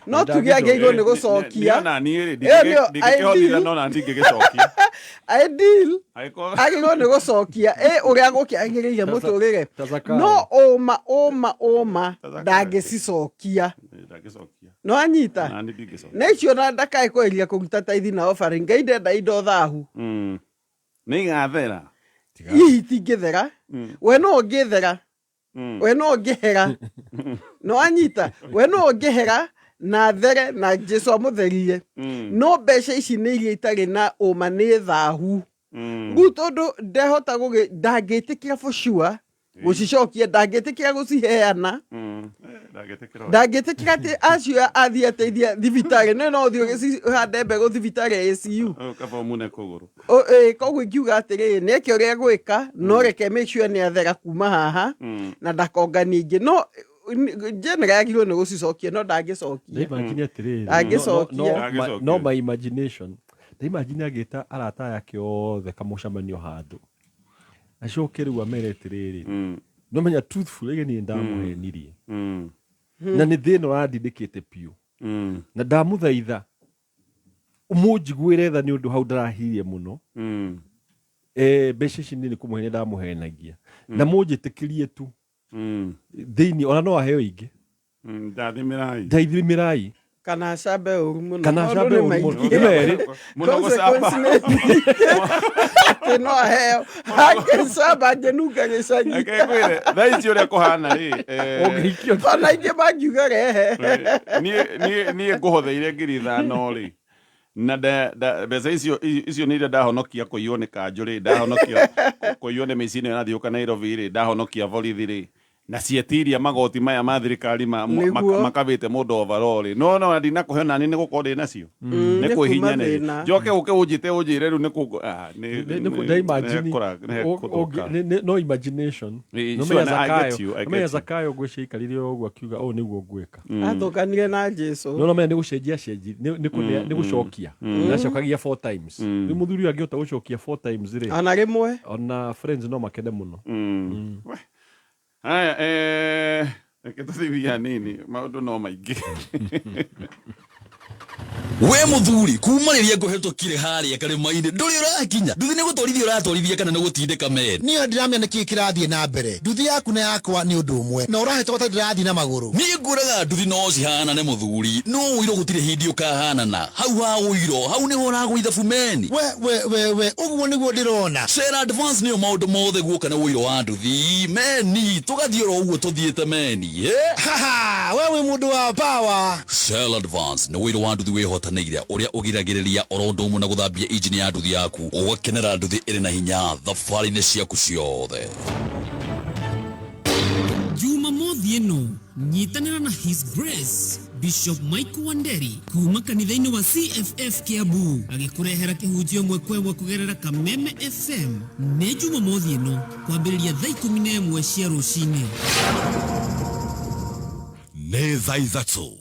no tuge agĩrĩirwo nĩ gũcokia. Niĩ ona niĩ rĩ, Ĩyo nĩyo ndingĩkĩhotithia ideal. no na ndingĩgĩcokia. Ideal. Angĩkorwo- Agĩrĩirwo nĩ gũcokia ĩ ũrĩa gũkĩagĩrĩire mũtũrĩre, Ta Zakayo. no ũma ũma ũma ndangĩcicokia. Ndangĩcokia. No anyita Na niĩ ndingĩcokia. Na icio na ndakae kweria kũruta taithi na offering, Ngai ndenda indo thahu. Nĩ igathera. Hihi itingĩthera. We no ũngĩthera, we no ũngĩhera, no anyita, we no ũngĩhera na there na Jesu amũtherie. No mbeca ici nĩ iria itarĩ na ũma, nĩ thahu. Rĩu tondũ ndehota gũgĩ, ndangĩtĩkĩra for sure gũcicokia, ndangĩtĩkĩra gũciheana. Ndangĩtĩkĩra. Ndangĩtĩkĩra atĩ acio athiĩ ateithia thibitarĩ, no ũthiĩ ũgĩcihande mbegũ thibitarĩ ya ACU. Kaba ũmune kũgũrũ. Koguo ingiuga atĩrĩrĩ, nĩ eke ũrĩa egwĩka, no reke make sure nĩ athera kuma haha na ndakonganie ingĩ. No general agĩrĩirwo nĩ gũcicokia, no ndangĩcokia. Ndaimagine atĩrĩrĩ, Ndangĩcokia. No my imagination, ndaimagine agĩta arata ake othe kamũcemanio handũ, acoke rĩu amere atĩrĩrĩ, no menya truthful ĩgĩ niĩ ndamũhenirie na nĩ thĩna ũrandindĩkĩte biũ, na ndamũthaitha mũnjiguĩre tha nĩ ũndũ hau ndarahirie mũno. Mbeca ici niĩ nĩ kũmũhenia ndamũhenagia, na mũnjĩtĩkĩrie tu thĩinĩ ona no aheo ingĩ. Ndathimĩrai. Ndaithimĩrai. Kana acambe ũru mũno. Kana Maũndũ acambe nĩ ũru mũno. maingĩ. Nĩ merĩ. Mũno gũcamba. Consequence nĩ nyingĩ. Atĩ no aheo angĩcamba angĩnunga gĩcagi. Reke ngwĩre, thaa ici ũrĩa kũhana rĩ, Ũngĩikio. Ona ingĩ mangiuga rehe. Niĩ ngũhotheire 5,000 rĩ, na mbeca icio nĩ iria ndahonokia kũiywo nĩ kanjũ rĩ, ndahonokia kũiywo nĩ mĩciĩ ĩno ĩrathiũka Nairobi rĩ, ndahonokia borithi rĩ, na cietiria magoti maya ma thirikari Nĩguo. makabĩte mũndũ overall rĩ, no no ndinakũhe nani nĩ gũkorwo ndĩ nacio. Nĩ Nĩ kuma kwĩhinyanĩria thĩna. njoke ũke ũnjĩte ũnjĩre rĩu nĩ kũ Ndaimagine nĩ kũthũka. no imagination. Ĩ, No sure, menya I get Zakayo you, I no menya get you. Zakayo ngwĩciria aikarire o ũguo akiuga ũũ nĩguo ngwĩka. Athũkanire na Jesu. No menya nĩ gũcenjia cenji, nĩ gũcokia nacokagia four times. Rĩu mũthuri ũyũ angĩhota gũcokia four times rĩ, ona rĩmwe, ona friends no makene mũno. Haya, reke tũthithia nini, maũndũ no maingĩ. We muthuri, kuma rĩrĩa ngũhetũkire harĩa karĩma-inĩ ndũrĩ ũrakinya nduthi. Nĩ gũtwarithia ũratwarithia kana nĩ gũtindĩka meri? Niĩ ndiramenya nĩkĩ kĩrathiĩ na mbere. Nduthi yaku na yakwa nĩ ũndũ ũmwe na ũrahĩtũka ta ndĩrathiĩ na magũrũ. Niĩ nguonaga nduthi no cihanane mũthuri, no ũiro gũtirĩ hĩndĩ ũkahanana. Hau ha ũiro hau nĩho ũragũitha bumeni. We we we we, ũguo nĩguo ndĩrona. Shell Advance nĩyo maũndũ mothe guoka nĩ ũiro wa nduthi meni, tũgathiĩ oro ũguo tũthiĩte meni. Haha, we wĩ mũndũ wa power. Shell Advance nĩ ũiro wa nduthi wĩhotanĩire ũrĩa ũgiragĩrĩria oro ũndũ ũmwe na gũthambia injini ya nduthi yaku, ũgakenera nduthi ĩrĩ na hinya thabarĩ-inĩ ciaku ciothe. Jumamothi. Jumamothi ĩno nyitanĩra na His Grace Bishop Michael Wanderi kuma kanitha-inĩ wa CFF Kiambu agĩkũrehera kĩhunjio ĩmwe kwa ĩmwe kũgerera Kameme FM. Nĩ Jumamothi ĩno kwambĩrĩria thaa 11 cia rũcinĩ. Nĩ thaa 3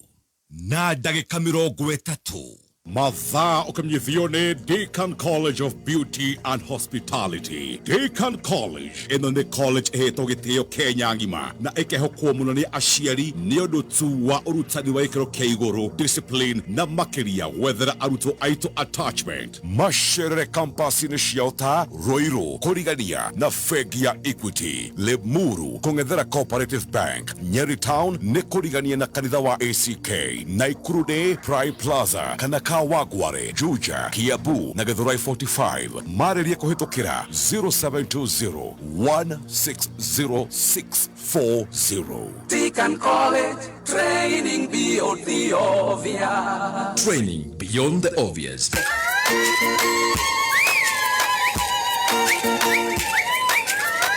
na ndagĩka 30. Mathaa ũkĩmenyithio nĩ Deakin College of Beauty and Hospitality. Deakin College ĩno nĩ college ĩhetwo gĩtĩo Kenya ng'ima na ĩkehokwo mũno nĩ aciari nĩ ũndũ tu wa ũrutani wa gĩkĩro kĩa igũrũ, discipline na makĩria gwethera arutwo aitũ attachment. Macerere campus-inĩ ciao ta Ruiru kũrigania na bengi ya Equity, Limuru kũng'ethera Cooperative Bank, Nyeri Town nĩ kũrigania na kanitha wa ACK, Naikuru nĩ Prime Plaza kana Kawangware, Juja, Kiambu na Githurai 45. Marĩrie kũhĩtũkĩra 0720 160640. Deakin College, training beyond the obvious. Training beyond the obvious.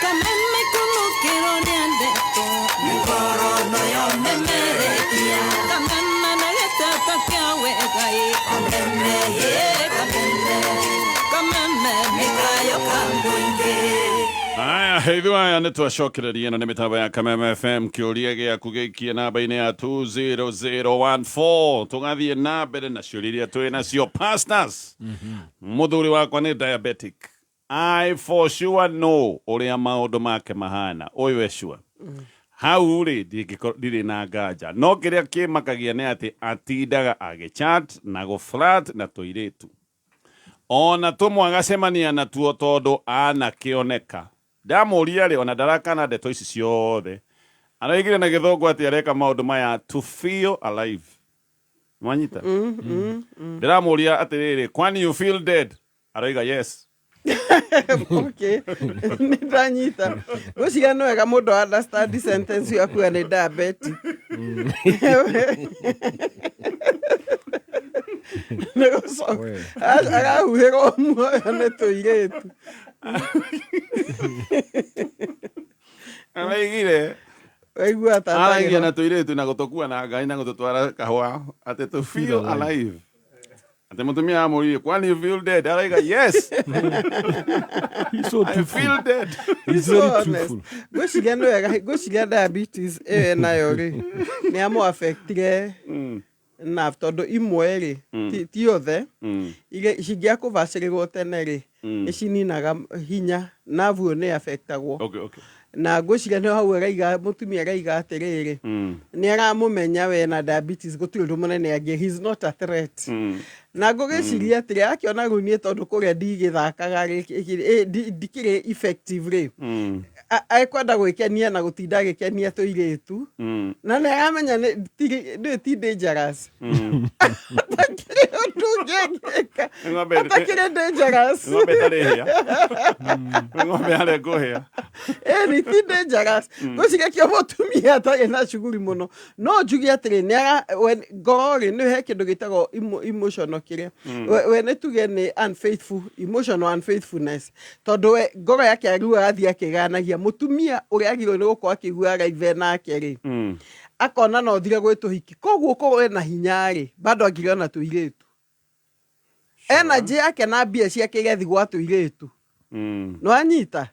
Kameme kumukiro nĩ ndeto mĩgoro noyo memerekia kameme na gĩtata kĩa wegai kameme ye kameme kameme mĩkayo kamũingĩ. Aya, ithuĩ aya nĩ twacokereria ĩno nĩ mĩtambo ya Kameme FM. Kĩũria gĩaku gĩikie namba-inĩ ya 20014, tũgathiĩ na mbere na ciũria iria twĩ nacio. Pastors, mũthuri wakwa nĩ diabetic. I for sure know ũrĩa maũndũ make mahana. Ũyũ e sure hau rĩ, ndirĩ na nganja, no kĩrĩa kĩmakagia nĩ atĩ atindaga agĩchat na gũflirt na tũirĩtu, ona tũmwe agacemania natuo tondũ anakĩoneka. Ndamũria rĩ, ona ndarakana ndeto ici ciothe. Araigire na gĩthũngũ atĩ areka maũndũ maya to feel alive. Mwanyita? Ndĩramũria atĩrĩrĩ, kwani you feel dead? Araiga yes. Okay, nĩ ndanyita. Ngwĩciria nĩ wega mũndũ understand sentence yaku ya nĩ diabetic. Nĩ gũcoka arahuhĩrwo muoyo nĩ tũirĩtu. Araigire waigua tata. Aragia na tũirĩtu na gũtũkua na ngari na gũtũtwara kahũa atĩ to feel alive. Atĩ mũtumia amũririe, kwani you feel dead? Araiga yes. He's so I truthful. feel dead. He's So very honest. truthful. Ngwĩciria nĩ wega, ngwĩciria diabetes ĩyo nayo rĩ, nĩ amũ affectire nerve, tondũ imwe rĩ, ti othe, iria cingĩakũbacĩrĩrwo tene rĩ, nĩ cininaga hinya nerve ĩyo nĩ affectagwo. Na ngwĩciria nĩ hau araiga, mũtumia araiga atĩrĩrĩ, nĩ aramũmenya we na diabetes gũtirĩ ũndũ mũnene angĩ, he's not a threat. Na ngũgĩciria atĩrĩ, akĩona rĩu niĩ tondũ kũrĩa ndigĩthakaga rĩ, ndikĩrĩ effective rĩ, ekwenda gwĩkenia na gũtinda agĩkenia tũirĩtu, na nĩ aramenya nĩ ti dangerous. Atakĩrĩ ũndũ ũngĩ angĩka. Atakĩrĩ dangerous. Ng'ombe ĩtarĩ hĩa. Ng'ombe yarengwo hĩa. Ĩni ti dangerous. Ngwĩciria kĩo mũtumia atarĩ na cuguri mũno. No njuge atĩrĩ, nĩ ara we ngoro rĩ, nĩ he kĩndũ gĩtagwo emotional kĩrĩa we nĩ tuge nĩ unfaithful, emotional unfaithfulness, tondũ we ngoro yake rĩu arathiĩ akĩganagia mũtumia ũrĩa agĩrĩirwo nĩ gũkorwo akĩigua araive nake rĩ, akona no thire gwĩ tũhiki. Koguo korwo ena hinya rĩ, bado angĩgĩa tũirĩtu, energy yake na mbia ciake igathiĩ gwa tũirĩtu. Nĩwanyita?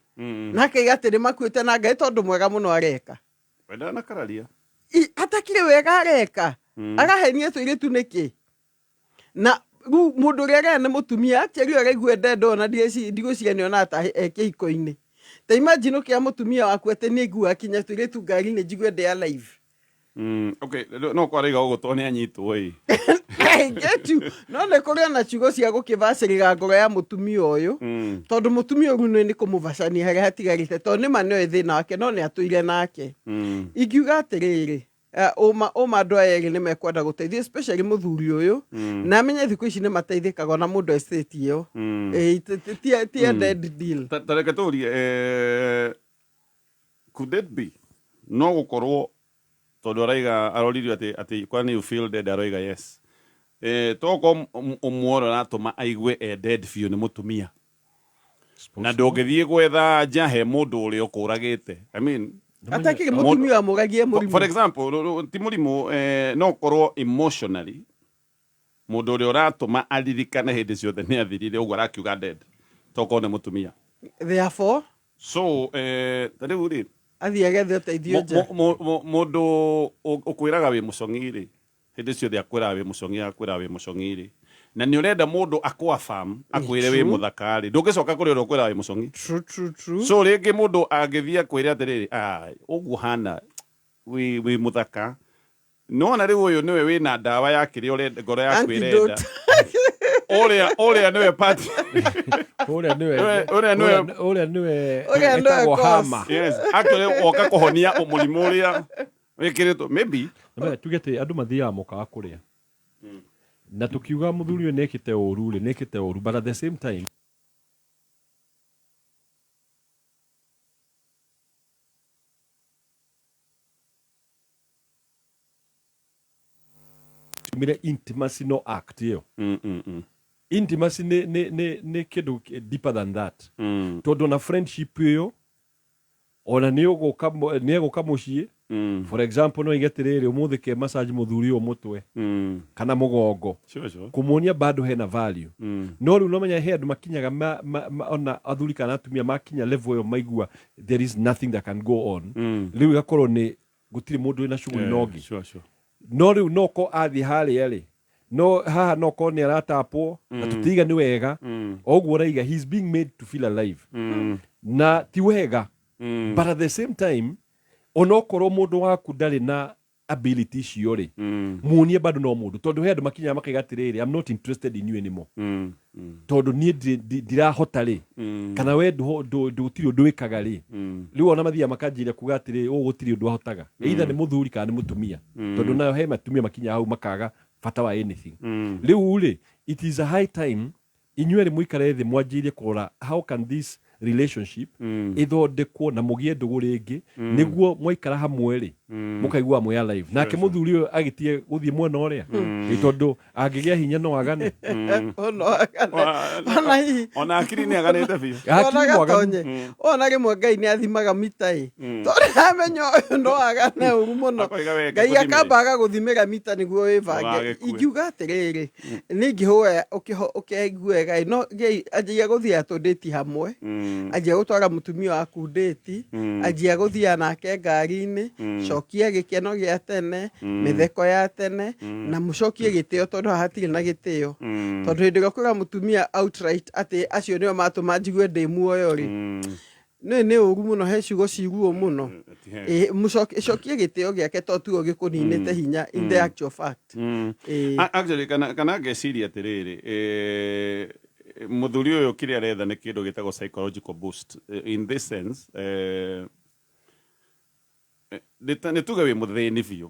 Na akaiga atĩ nĩ makuĩte na Ngai tondũ mwega mũno areka. We ndanakararia. Atakĩrĩ wega areka. Arahenia tũirĩtu nĩkĩ? Na rĩu mũndũ ũrĩa arĩa nĩ mũtumia actually araigua ndendo, ona ndigwĩciria nĩ ona ta e kĩhiko-inĩ. Ta imagine ũkĩra mũtumia waku atĩ nĩ nguaga kinya tũirĩtu ngari-inĩ njigue ndĩ alive. Okay, no kwaraiga ũguo tondũ nĩ anyitwo ĩ. I get you. No nĩ kũrĩ ona ciugo cia gũkĩbacĩrĩra ngoro ya mũtumia ũyũ, tondũ mũtumia ũyũ rĩu nĩ kũmũbacania harĩa hatigarĩte, tondũ nĩ ma nĩoĩ thĩna wake, no nĩ atũire nake. Ingiuga atĩrĩrĩ, ũma andũ aya erĩ nĩ mekwenda gũteithio, especially mũthuri ũyũ, na amenye thikũ ici nĩ mateithĩkaga ona mũndũ e state ĩyo. Ti a dead deal. Ta reke tũrie, could it be no gũkorwo tondũ araiga aroririo atĩ kwani you feel dead, aroiga yes, tokorwo ũmwe ũrĩa ũratũma aigue e dead biũ nĩ mũtumia, na ndũngĩthiĩ gwetha nja he mũndũ ũrĩa ũkũragĩte, I mean. Atakĩrĩ mũtumia wamũragie For mũrimũ. example, ti mũrimũ, no ũkorwo emotionally mũndũ ũrĩa ũratũma aririkane hĩndĩ ciothe nĩ athirire ũguo arakiuga dead tokorwo nĩ mũtumia. Therefore, So ta rĩu rĩ athiĩ agethe ũteithio nja. Mũndũ ũkwĩraga wĩ mũcong'i rĩ, hĩndĩ ciothe akwĩraga wĩ mũcong'i, akwĩraga wĩ mũcong'i rĩ, na nĩ ũrenda mũndũ akũ-affirm akwĩre wĩ mũthaka rĩ, ndũngĩcoka kũrĩ ũrĩa ũkwĩraga wĩ mũcong'i. True, true, true. So rĩngĩ mũndũ angĩthiĩ akwĩre atĩrĩrĩ, ah, ũguo hana wĩ mũthaka, nĩwona rĩu ũyũ nĩwe wĩna ndawa ya kĩrĩa ũrenda ngoro yaku ĩrenda. Antidote. Ũrĩa nĩwe party. Ũrĩa nĩwe Ũrĩa nĩwe ũrĩa nĩwe Ũrĩa nĩwe etagwo cause. hama. Yes, actually woka kũhonia mũrimũ ũrĩa wĩkĩrĩtwo maybe. Nĩ tuge atĩ andũ mathiaga mũkawa kũrĩa na tũkiuga mũthuri ũyũ nĩekĩte ũru rĩ, nĩekĩte ũru, but at the same time tumire intimacy no act ĩyo. Intimacy nĩ kĩndũ deeper than that, tondũ ona friendship ĩyo ona nĩ ũgũka nĩ egũka mũciĩ, for example, no ige atĩrĩrĩ, ũmũthĩ ke massage mũthuri ũyũ mũtwe kana mũgongo, kũmuonia bado hena value. No rĩu nomenya he andũ makinyaga ona athuri kana atumia makinya level ĩyo maigua there is nothing that can go on. Rĩu ĩgakorwo nĩ gũtirĩ mũndũ wĩna shughuli na ũngĩ. No rĩu no ko athiĩ harĩa rĩ, no haha no ko nĩ aratapwo na tũtiiga nĩ wega o ũguo ũraiga, he is being made to feel alive na ti wega. But at the same time, onokorwo mũndũ waku ndarĩ na ability icio rĩ, muonie bado no mũndũ, tondũ he andũ makinyaga makaiga atĩrĩrĩ, I'm not interested in you anymore, tondũ niĩ ndirahota rĩ, kana we gũtirĩ ũndũ wĩkaga rĩ. Rĩu ona mathiaga makanjĩria kuga atĩrĩ, ũũ gũtirĩ ũndũ ahotaga, either nĩ mũthuri kana nĩ mũtumia, tondũ nayo he matumia makinyaga hau makaga bata wa anything. Rĩu rĩ, it is a high time inyuĩ erĩ mũikare thĩ mwanjĩrie kũrora how can this relationship ĩthondekwo na mũgĩe ndũgũ rĩngĩ, nĩguo mwaikara hamwe rĩ, mũkaigua mwĩ alive, nake mũthuri ũyũ agĩtige gũthiĩ mwena ũrĩa. Ĩ tondũ angĩgĩa hinya no agane. Ono agane. Ona hihi Ona akiri nĩ aganĩte biũ. Hakiri Ona mwaganu. gatonye ona rĩmwe Ngai nĩ athimaga mita ĩ, tondũ amenya ũyũ no agane ũru mũno. Akoiga we Ngai ngũthimĩre. akamba agagũthimĩra mita nĩguo wĩbange. Ndũgagĩkue. Ingiuga atĩrĩrĩ, nĩ ingĩhoya ũkĩigue wega ĩ, no Ngai anjia gũthiaga tũndĩti hamwe, anjia gũtwara mũtumia waku ndĩti, anjia gũthiaga nake ngari-inĩ, cokia gĩkeno gĩa tene, mĩtheko ya tene, na mũcokie gĩtĩo, tondũ haha hatirĩ na gĩtĩo, tondũ hĩndĩ ĩrĩa ũkwĩra mũtumia outright atĩ acio nĩo matũma njigue ndĩ muoyo rĩ, nĩ ũru mũno, he ciugo ciguo mũno. Ĩ, cokie gĩtĩo gĩake, to tuo gĩkũninĩte hinya in the actual fact. Ĩ. Actually kana ngeciria atĩrĩrĩ, mũthuri ũyũ kĩrĩa aretha nĩ kĩndũ gĩtagwo psychological boost. In this sense, nĩ tuge wĩ mũthĩni biũ,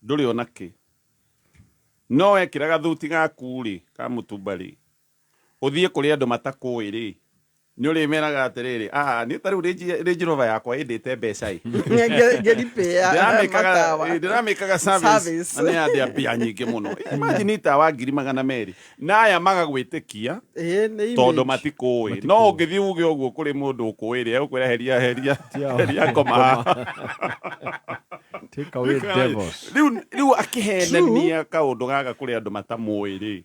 ndũrĩ ona kĩ, no wekĩra gathuti gaku rĩ, ka mũtumba rĩ, ũthiĩ kũrĩ andũ matakũĩ rĩ, nĩ ũrĩmeraga atĩrĩrĩ, ah, niĩ ta rĩu Range Rover yakwa ĩndĩte mbeca ĩ. Ngĩripĩa matawa. Ndĩramĩkaga service Service. na nĩ yandĩa mbia nyingĩ mũno. Imagine tawa 200,000 na aya magagwĩtĩkia Ĩ, nĩ tondũ image. matikũĩ, no ũngĩthiĩ uge ũguo kũrĩ mũndũ ũkũĩ rĩ, egũkwĩra heria heria heria ngoma haha. Take away devils. Rĩu akĩhenania kaũndũ gaka kũrĩ andũ matamũĩ rĩ,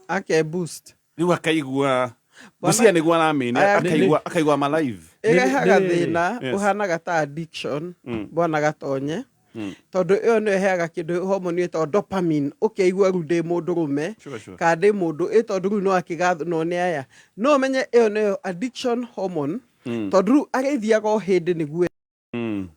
Ake boost. Rĩu akaigua ngũcia nĩguo aramĩna, Aya, akaigua ama live. Ĩrehaga thĩna ũhanaga ta addiction, bwana Gatonye, tondũ ĩyo nĩyo ĩheaga kĩndũ hormone ĩtagwo dopamine, ũkeigua rĩu ndĩ mũndũrũme kana ndĩ mũndũ ĩ, tondũ rĩu no akĩgathwo nĩ aya, no ũmenye ĩyo nĩyo addiction hormone, tondũ rĩu arĩthiaga o hĩndĩ nĩguo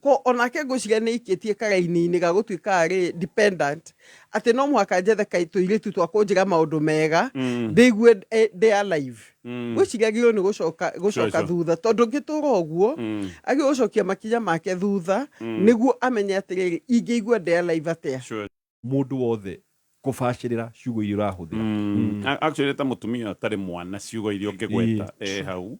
ko onake ngwĩciria nĩ aikĩtie karaini-inĩ ga gũtuĩka arĩ dependent, atĩ no mũhaka njethe tũirĩtu twa kũnjĩra maũndũ mega, ndĩigue ndĩ alive. Ngwĩciria agĩrĩirwo nĩ gũcoka thutha, tondũ ngĩtũra ũguo agĩrĩirwo gũcokia makinya make thutha, nĩguo amenye atĩrĩrĩ, ingĩigua ndĩ alive atĩa. Mũndũ wothe kũbacĩrĩra ciugo iria ũrahũthĩra. Actually ta mũtumia ũtarĩ mwana, ciugo iria ũngĩgweta hau.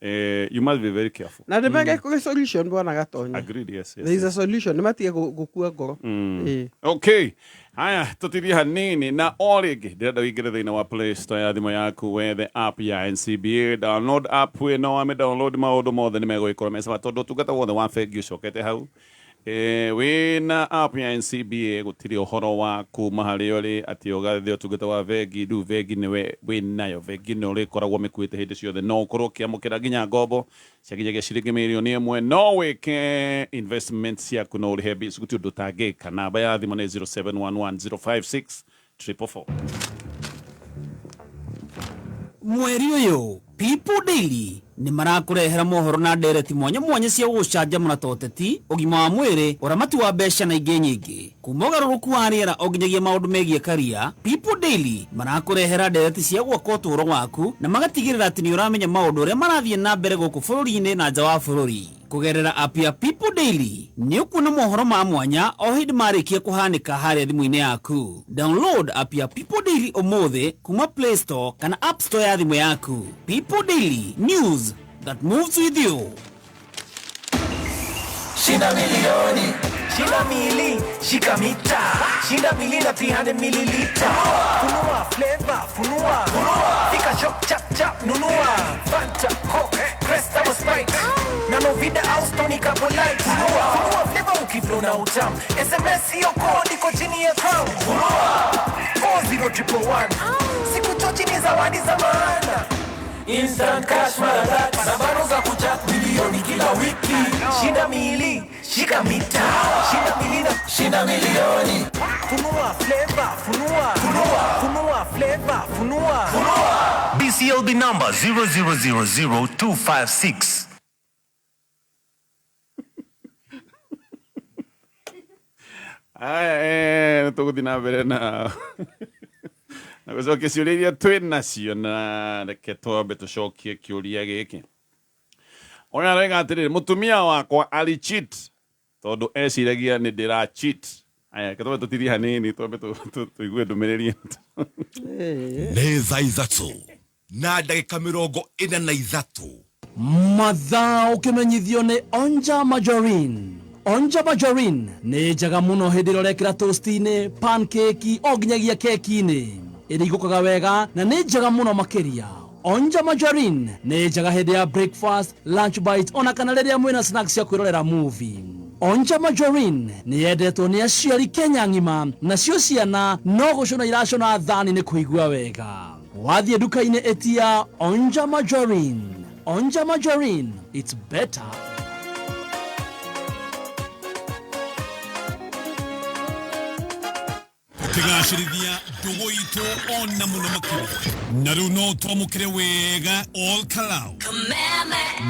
You must be very careful. Na nä mege kå solution bwana Gatonya. Agreed, yes, yes. There is a solution, nä matige gå kua ngoro. Ĩĩ. Okay, haya, tũtithie hanini na o rĩngĩ ndĩrenda wĩingĩre thĩinĩ wa Play Store ya thimũ yaku, wethe app ya NCBA, download app ĩno. Wame download, maũndũ mothe nĩ megũgĩkorwo me sawa, tondũ ũtungata wothe wa bengi ũcokete hau. Wĩna app ya NCBA gũtirĩ ũhoro wa kuma harĩa ũrĩ atĩ ũgathe ũtungata wa bengi. Rĩu bengi nĩwe wĩnayo, bengi nĩ ũrĩkoragwo mĩkuĩte hĩndĩ ciothe. No ũkorwo ũkĩamũkĩra nginya ngombo cia nginyagia ciringi mirioni 1, no wĩke investment ciaku, no ũrĩhe bills, gũtirĩ ũndũ ũtangĩka. Namba ya thimũ nĩ 0711 056 444. Mweri ũyũ People Daily nĩ marakũrehera mohoro na ndereti mwanya mwanya cia gũgũcanjamũra ta ũteti, ũgima wa mwĩrĩ, ũramati wa mbeca na ingĩ nyingĩ. Kuma ũgarũrũku wa rĩera o nginyagia maũndũ megiĩ karia, People Daily marakũrehera ndereti cia gwaka ũtũũro waku na magatigĩrĩra atĩ nĩ ũramenya maũndũ ũrĩa marathiĩ na mbere gũkũ bũrũri-inĩ na nja wa bũrũri. Kũgerera app ya People Daily nĩ ũkuona mohoro ma mwanya o hĩndĩ marĩkia kũhanĩka harĩa thimũ-inĩ yaku. Download app ya People Daily ũmũthĩ kuma Play Store kana App Store ya thimũ yaku. People Daily, news that moves with you. Shinda milioni, shinda mili, shika mita, shinda mili na 300 mililita. Funua flavor, funua, funua. Fika shop chap chap nunua. Fanta, Coke, Crest au Sprite. Na Novida au Stony Couple Light. Funua, funua flavor ukiflow na utam. SMS hiyo code iko chini ya crown. Funua, 40111. Siku chochi ni zawadi za maana. Instant cash mara tatu na bado za kuchat milioni kila wiki. Shinda mili, shika mita, shinda mili na shinda milioni. Funua flavor, funua, funua, funua flavor, funua, funua. BCLB number 0000256. Aya, nĩ tũgũthiĩ na mbere na gũcokia ciũria iria twĩ nacio, na reke twambe tũcokie kĩũria gĩkĩ. Ũyũ aroiga atĩrĩrĩ, mũtumia wakwa ali cheat tondũ eciragia nĩ ndĩra cheat. Aya, reke twambe tũtithie hanini, twambe tũigue ndũmĩrĩri ĩno. Nĩ thaa 3:43. Mathaa ũkĩmenyithio nĩ Onja Margarine. Onja Margarine nĩ njega mũno hĩndĩ ĩrĩa ũrekĩra toast-inĩ, pancake o nginyagia keki-inĩ. Ĩrigũkaga wega na nĩ njega mũno makĩria. Onja Margarine nĩ njega hĩndĩ ya breakfast, lunch bite ona kana rĩrĩa mwĩna snacks cia kwĩrorera movie. Onja Margarine nĩ yendetwo nĩ aciari Kenya ng'ima, nacio ciana no gũcũna iracũna thani nĩ kũigua wega. Wathiĩ nduka-inĩ ĩtia Onja Margarine. Onja Margarine, it's better. Tũkĩgacĩrithia ndũgũ itũ ona mũno makĩria, na rĩu no twamũkĩre wega All Kalau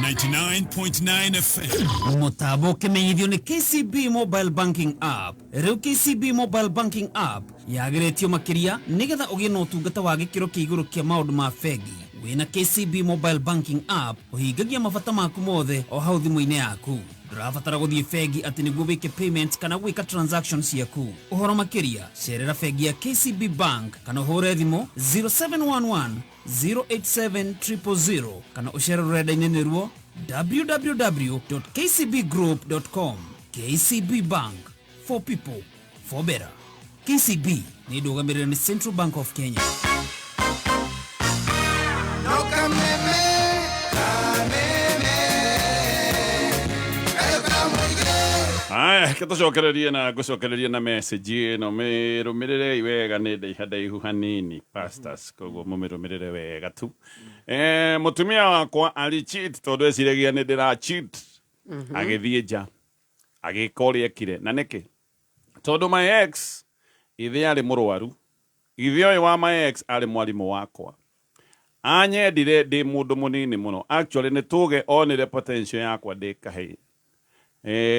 99.9 FM. Mũtambo ũkĩmenyithio nĩ KCB Mobile Banking App. Rĩu KCB Mobile Banking App yagĩrĩtio makĩria nĩgetha ũgĩe na ũtungata wa gĩkĩro kĩa igũrũ kĩa maũndũ ma bengi. Wĩna KCB Mobile Banking App ũhingagia mabata maku mothe o hau thimũ-inĩ yaku. Ndũrabatara gũthiĩ bengi atĩ nĩguo wĩke payment kana gwĩka transaction ciaku. Ũhoro makĩria, cerera bengi ya KCB Bank kana ũhũre thimũ 0711 087 000 kana ũcere rũrenda-inĩ nĩruo www.kcbgroup.com. KCB Bank, for people, for better. KCB nĩ ndũgamĩrĩre nĩ Central Bank of Kenya. No kameme, kameme, kayo kamwige. Aya, reke tũcokererie na ngũcokererie na message ĩno. Mĩrũmĩrĩrei wega, nĩ ndaiha ndaihu hanini, pastors, koguo mũmĩrũmĩrĩre wega tu. Mũtumia wakwa ali cheat tondũ eciragia nĩ ndĩra cheat. Agĩthiĩ nja agĩka ũrĩa ekire. Na nĩkĩ? Tondũ my ex ithe arĩ mũrwaru. Ithe ũyũ wa my ex arĩ mwarimũ wakwa. Anyendire ndĩ mũndũ mũnini mũno. Actually, nĩ tuge onire potential yakwa ndĩ kahĩĩ.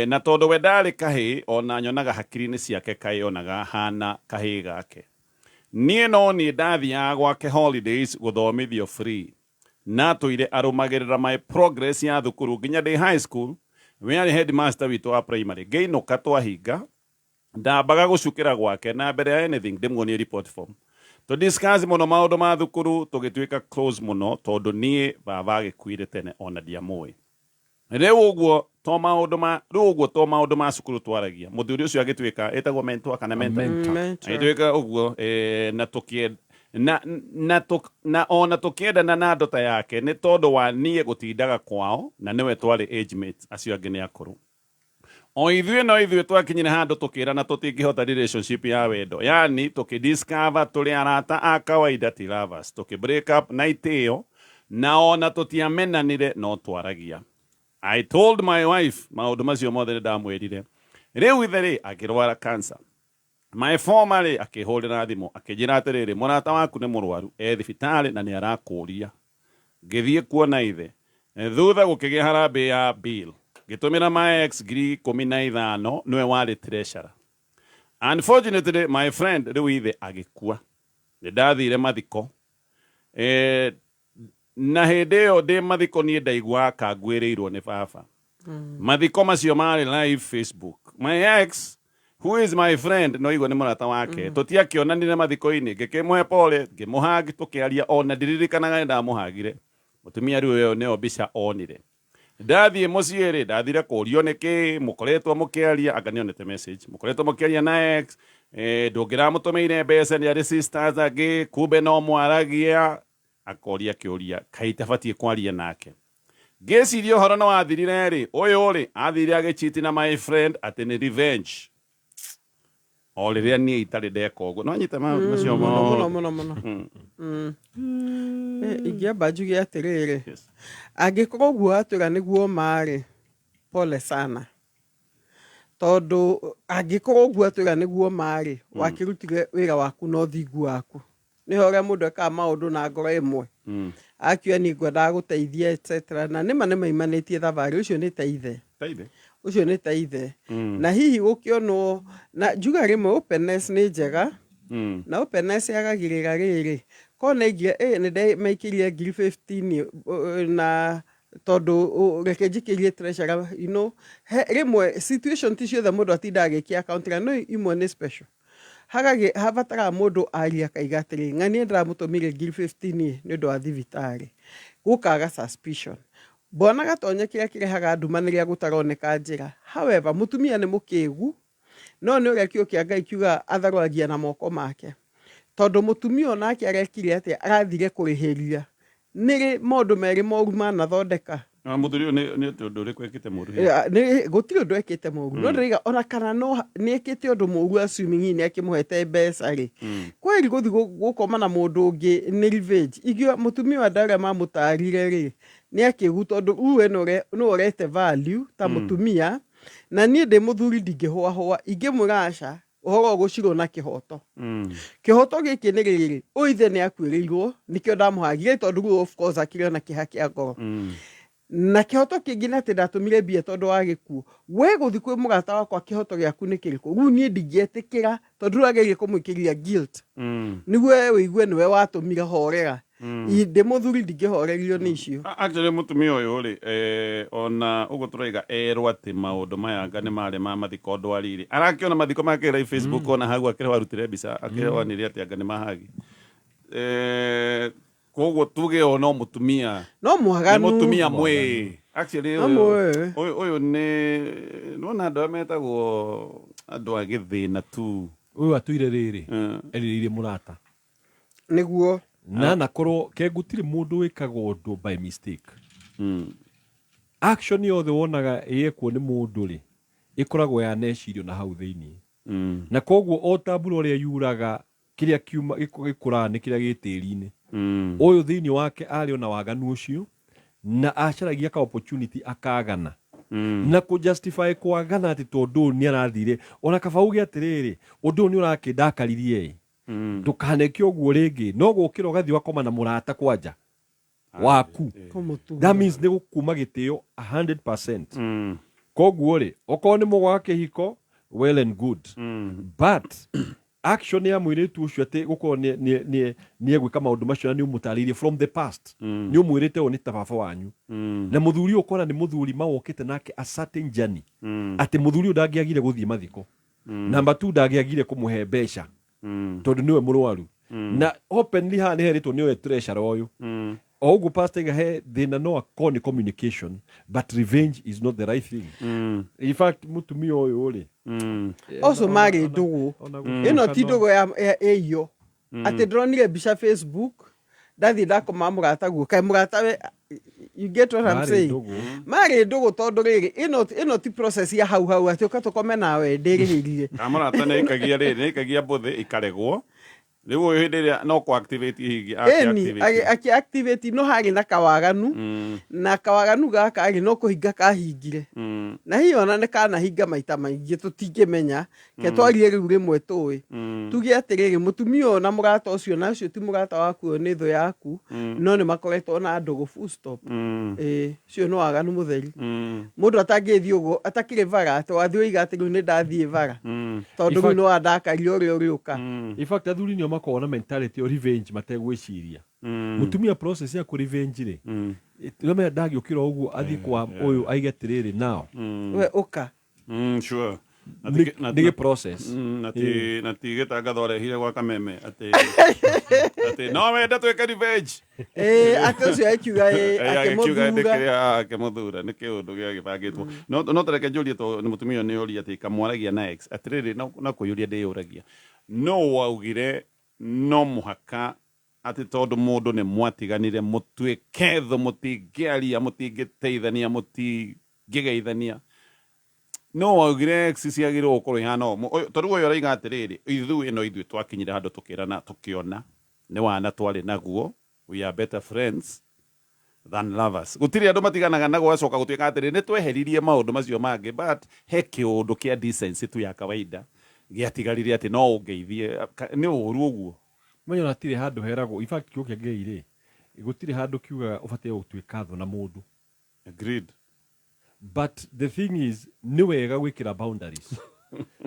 Na tondũ we ndarĩ kahĩĩ, ona nyonaga hakiri-inĩ ciake kaĩ onaga hana kahĩĩ gake. Niĩ no niĩ ndathiaga gwake holidays gũthomithio free. Na tũire arũmagĩrĩra my progress ya thukuru nginya ndĩ high school. We arĩ headmaster witũ wa primary. Ngĩinũka twahinga, ndambaga gũcukĩra gwake na mbere ya anything ndĩmuonie report form. Tũ discuss mũno maũndũ ma thukuru, tũgĩtuĩka close mũno tondũ niĩ baba agĩkuire tene ona ndiamũĩ. Rĩu ũguo to maũndũ ma rĩu ũguo to maũndũ ma cukuru twaragia. Mũthuri ũcio agĩtuĩka ĩtagwo mentor kana mentor. Mentor. Mentor. Agĩtuĩka ũguo eh, na tũkĩenda na, na, tũ, na ona tũkĩendana na ndota yake nĩ tondũ wa niĩ gũtindaga kwao na nĩwe twarĩ age mates, acio angĩ nĩ akũrũ. O ithuĩ no ithuĩ twakinyire handũ tũkĩrana tũtingĩhota relationship ya wendo, yani tũkĩ discover tũrĩ arata a kawaida ti lovers. Tũkĩ break up na itĩo na ona tũtiamenanire no twaragia. I told my wife maũndũ macio mothe nĩ ndamwĩrire. Rĩu ithe rĩ akĩrwara cancer. My former rĩ akĩhũrĩra thimũ akĩnjĩra atĩrĩrĩ, mũrata waku nĩ mũrwaru e thibitarĩ na nĩ arakũria. Ngĩthiĩ kuona ithe. Thutha gũkĩgĩa harambee ya bill. Ngĩtũmĩra my ex 15,000 nĩwe warĩ treasurer. Unfortunately my friend rĩu ithe agĩkua. Nĩ ndathire mathiko. Eh, na hĩndĩ ĩyo ndĩ mathiko niĩ ndaiguaga ka nguĩrĩirwo nĩ baba. Mathiko macio marĩ live Facebook. My ex who is my friend no igua nĩ mũrata wake. Tũtiakĩonanire mathiko-inĩ, ngĩkĩmũhe pole, ngĩmũhug tũkĩaria ona ndiririkanaga nĩ ndamũhagire. Mũtumia rĩu ĩyo nĩyo mbica onire. Ndathiĩ mũciĩ rĩ, ndathire kũrio nĩkĩ mũkoretwo mũkĩaria, anga nĩonete message, mũkoretwo mũkĩaria na ex, eh, ndũngĩramũtũmĩire mbeca nĩ arĩ sisters angĩ, kumbe no mwaragia, akoria kĩũria, kaĩ itabatiĩ kwaria nake. Ngĩciria ũhoro no wathirire rĩ, ũyũ rĩ, athire agĩcheat na my friend atĩ nĩ revenge. O rĩrĩa niĩ itarĩ ndeka ũguo. No nyite maũndũ macio Mũno mũno mothe. Mũno mũno. Ingĩamba njuge atĩrĩrĩ, angĩkorwo ũguo watwĩra nĩguo marĩ, pole sana, tondũ angĩkorwo ũguo atwĩra nĩguo marĩ, wakĩrutire wĩra waku na ũthingu waku. Nĩho ũrĩa mũndũ ekaga maũndũ na ngoro ĩmwe, akiuga niĩ ngwendaga gũteithia etc. Na nĩma nĩ maimanĩtie thabarĩ, ũcio nĩ ta ithe. Taithe. Ũcio nĩ ta ithe. Na hihi gũkĩonwo na njuga rĩmwe openness nĩ njega, na openness yagagĩrĩra rĩrĩ korwo nĩ aigire nĩ ndamaikĩrie ngiri 15 na tondũ reke njikĩrie treasurer, he, rĩmwe situation ti ciothe mũndũ atindaga agĩkia account, na no imwe nĩ special hagagĩ habataraga mũndũ aria akaiga atĩrĩ, ng'ania ndĩramũtũmire ngiri 15 nĩ ũndũ wa thibitarĩ, gũkaga suspicion. Mbona gatonye kĩrĩa kĩrehaga nduma nĩ rĩa gũtaroneka njĩra. However, mũtumia nĩ mũkĩgu, no nĩ ũrĩa kiugo kĩa Ngai kiuga atharwagia na moko make, tondũ mũtumia onake arekire atĩa? Arathire kũrĩhĩria. Nĩrĩ maũndũ merĩ moru manathondeka. Na mũthuri ũyũ nĩ ũndũ ũrĩkũ ekĩte mũru hihi? Gũtirĩ ũndũ ekĩte mũru, no ndĩraiga ona kana no nĩ ekĩte ũndũ mũru, assuming hihi nĩ akĩmũhete mbeca rĩ, kweri gũthiĩ gũkoma na mũndũ ũngĩ nĩ revenge. Ingiuga mũtumia wa andũ arĩa mamũtarire rĩ nĩ akĩgu, tondũ rĩu we nĩwe ũrete value ta mũtumia, na niĩ ndĩ mũthuri ndingĩhũahũa, ingĩmwĩra aca, ũhoro ũgũcirwo na kĩhoto. Kĩhoto gĩkĩ nĩ rĩrĩ, ũyũ ithe nĩ akuĩrĩirwo, nĩkĩo ndamũhagire, tondũ rĩu of course akĩrĩ ona kĩeha kĩa ngoro. Na kĩhoto kĩngĩ nĩ atĩ ndatũmire mbia tondũ wa gĩkuũ. We gũthiĩ kwĩ mũrata wakwa, kĩhoto gĩaku nĩ kĩrĩkũ? Rĩu niĩ ndingĩetĩkĩra, tondũ rĩu agerie kũmwĩkĩria guilt nĩguo we ũigue nĩwe watũmire. Horera. Ndĩ mũthuri ndingĩhorerio nĩ icio. Actually mũtumia ũyũ rĩ, ona ũguo tũraiga erwo atĩ maũndũ maya anga nĩ marĩ ma mathiko ndwari rĩ, arakĩona mathiko make live Facebook, ona hau akĩrĩ warutire mbica akĩonire atĩ anga nĩ mahagi, koguo tuge o no mũtumia no nĩ mwaganu. Mũtumia mwĩ actually No ũyũ mwĩ. Ũyũ nĩ nĩwona andũ arĩa metagwo andũ a gĩthĩna tu. Ũyũ atũire rĩrĩ erirĩirie mũrata. Nĩguo. Na nakorwo ke gũtirĩ mũndũ wĩkaga ũndũ by mistake. Action yothe wonaga ĩyekwo nĩ mũndũ rĩ, ĩkoragwo yanecirio na hau thĩinĩ, na koguo o ta mbura ũrĩa yuraga, kĩrĩa kiuma gĩkũraga nĩ kĩrĩa gĩ tĩri-inĩ. Ũyũ thĩinĩ wake arĩ ona waganu ũcio na acaragia ka opportunity akagana na kũ justify kwagana atĩ tondũ ũyũ nĩ arathire, ona kaba uge atĩrĩrĩ, ũndũ ũyũ nĩ ũrakĩndakaririe ĩ, ndũkaneke ũguo rĩngĩ. No gũkĩra ũgathiĩ ũgakoma na mũrata kwanja waku. Kũmũtunya. That means nĩ gũkuma gĩtĩo 100%. Koguo rĩ, okorwo nĩ mũgwaga kĩhiko, well and good, but action ya mũirĩtu ũcio atĩ gũkorwo nĩ egwĩka maũndũ macio na nĩ ũmũtarĩirie from the past, nĩ ũmwĩrĩte ũyũ nĩ ta baba wanyu, na mũthuri ũyũ ũkona nĩ mũthuri mawokĩte nake a certain journey, atĩ mũthuri ũyũ ndangĩagire gũthiĩ mathiko, number two ndangĩagire kũmũhe mbeca tondũ nĩwe mũrwaru. Na openly haha nĩ herĩtwo nĩ oe treasurer ũyũ. O ũguo pastor iga he thĩna no akorwo nĩ communication, but revenge is not the right thing. In fact, mũtumia ũyũ rĩ, Ũcio marĩ ndũgũ. Ĩno ti ndũgũ ya ĩyo atĩ ndĩronire mbica Facebook, ndathiĩ ndakoma mũrata guo, kaĩ mũrata we, you get what I'm Marĩ saying? ndũgũ. Marĩ ndũgũ tondũ rĩrĩ, ĩno ti process ya hau hau atĩ ũka tũkome nawe ndĩrĩhĩrie. Kamũrata nĩ aikagia rĩrĩ, nĩ aikagia mbũthĩ ikaregwo. Rĩu ũyũ hĩndĩ ĩrĩa no kũ activate hihi Ĩni akĩ activate, no harĩ na kawaganu, na kawaganu gaka rĩ, no kũhinga kahingire, na hihi ona nĩ kanahinga maita maingĩ, tũtingĩmenya ke twarie rĩu rĩmwe tũĩ. Tuge atĩrĩrĩ, mũtumia ũyũ na mũrata ũcio, na ũcio ti mũrata waku, ũyũ nĩ thũ yaku, no nĩ makoretwo na ndũgũ, full stop. Ĩĩ, ũcio nĩ waganu mũtheri. Mũndũ atangĩthiĩ ũguo atakĩrĩ bara, atĩ wathiĩ ũiga atĩ rĩu nĩ ndathiĩ bara tondũ rĩu nĩ wandakaria ũrĩa ũrĩũka. In fact, athuri nĩo makoragwo na mentality o revenge mategwĩciria. Mũtumia process ya kũ revenge rĩ, nĩmenya ndangĩũkĩra ũguo athiĩ kwa ũyũ aige atĩrĩrĩ, now we ũka. Sure. Nĩ gĩ process. Na ti gĩtangatho arehire gwa Kameme atĩ no wende twĩke revenge. Ĩĩ, atĩ ũcio akiuga ĩĩ, agĩkiuga akĩmũthura. Akĩmũthura nĩ kĩũndũ gĩagĩbangĩtwo. No tareke njũrie, to nĩ mũtumia ũyũ nĩ ũria atĩ kamwaragia na ex atĩrĩrĩ, no kwĩyũria ndĩyũragia, no waugire no mũhaka atĩ tondũ mũndũ nĩ mwatiganire mũtuĩke thũ, mũtingĩaria, mũtingĩteithania, mũtingĩgeithania? No waugire ex ciagĩrĩirwo gũkorwo ihana ũũ? Tondũ ũyũ araiga atĩrĩrĩ, ithuĩ no ithuĩ twakinyire handũ tũkĩrana, tũkĩona nĩ wana twarĩ naguo, we are better friends than lovers. Gũtirĩ andũ matiganaga na gwacoka gũtuĩka atĩrĩ nĩ tweheririe maũndũ macio mangĩ, but he kĩũndũ kĩa decency tu ya kawaida gĩatigarire atĩ no ũngeithie. Nĩ ũru ũguo? Menya ona hatirĩ handũ heragwo. In fact, kiugo kĩa Ngai rĩ, gũtirĩ handũ kiugaga ũbataire gũtuĩka thũ na mũndũ. Agreed. But the thing is, nĩ wega gwĩkĩra boundaries,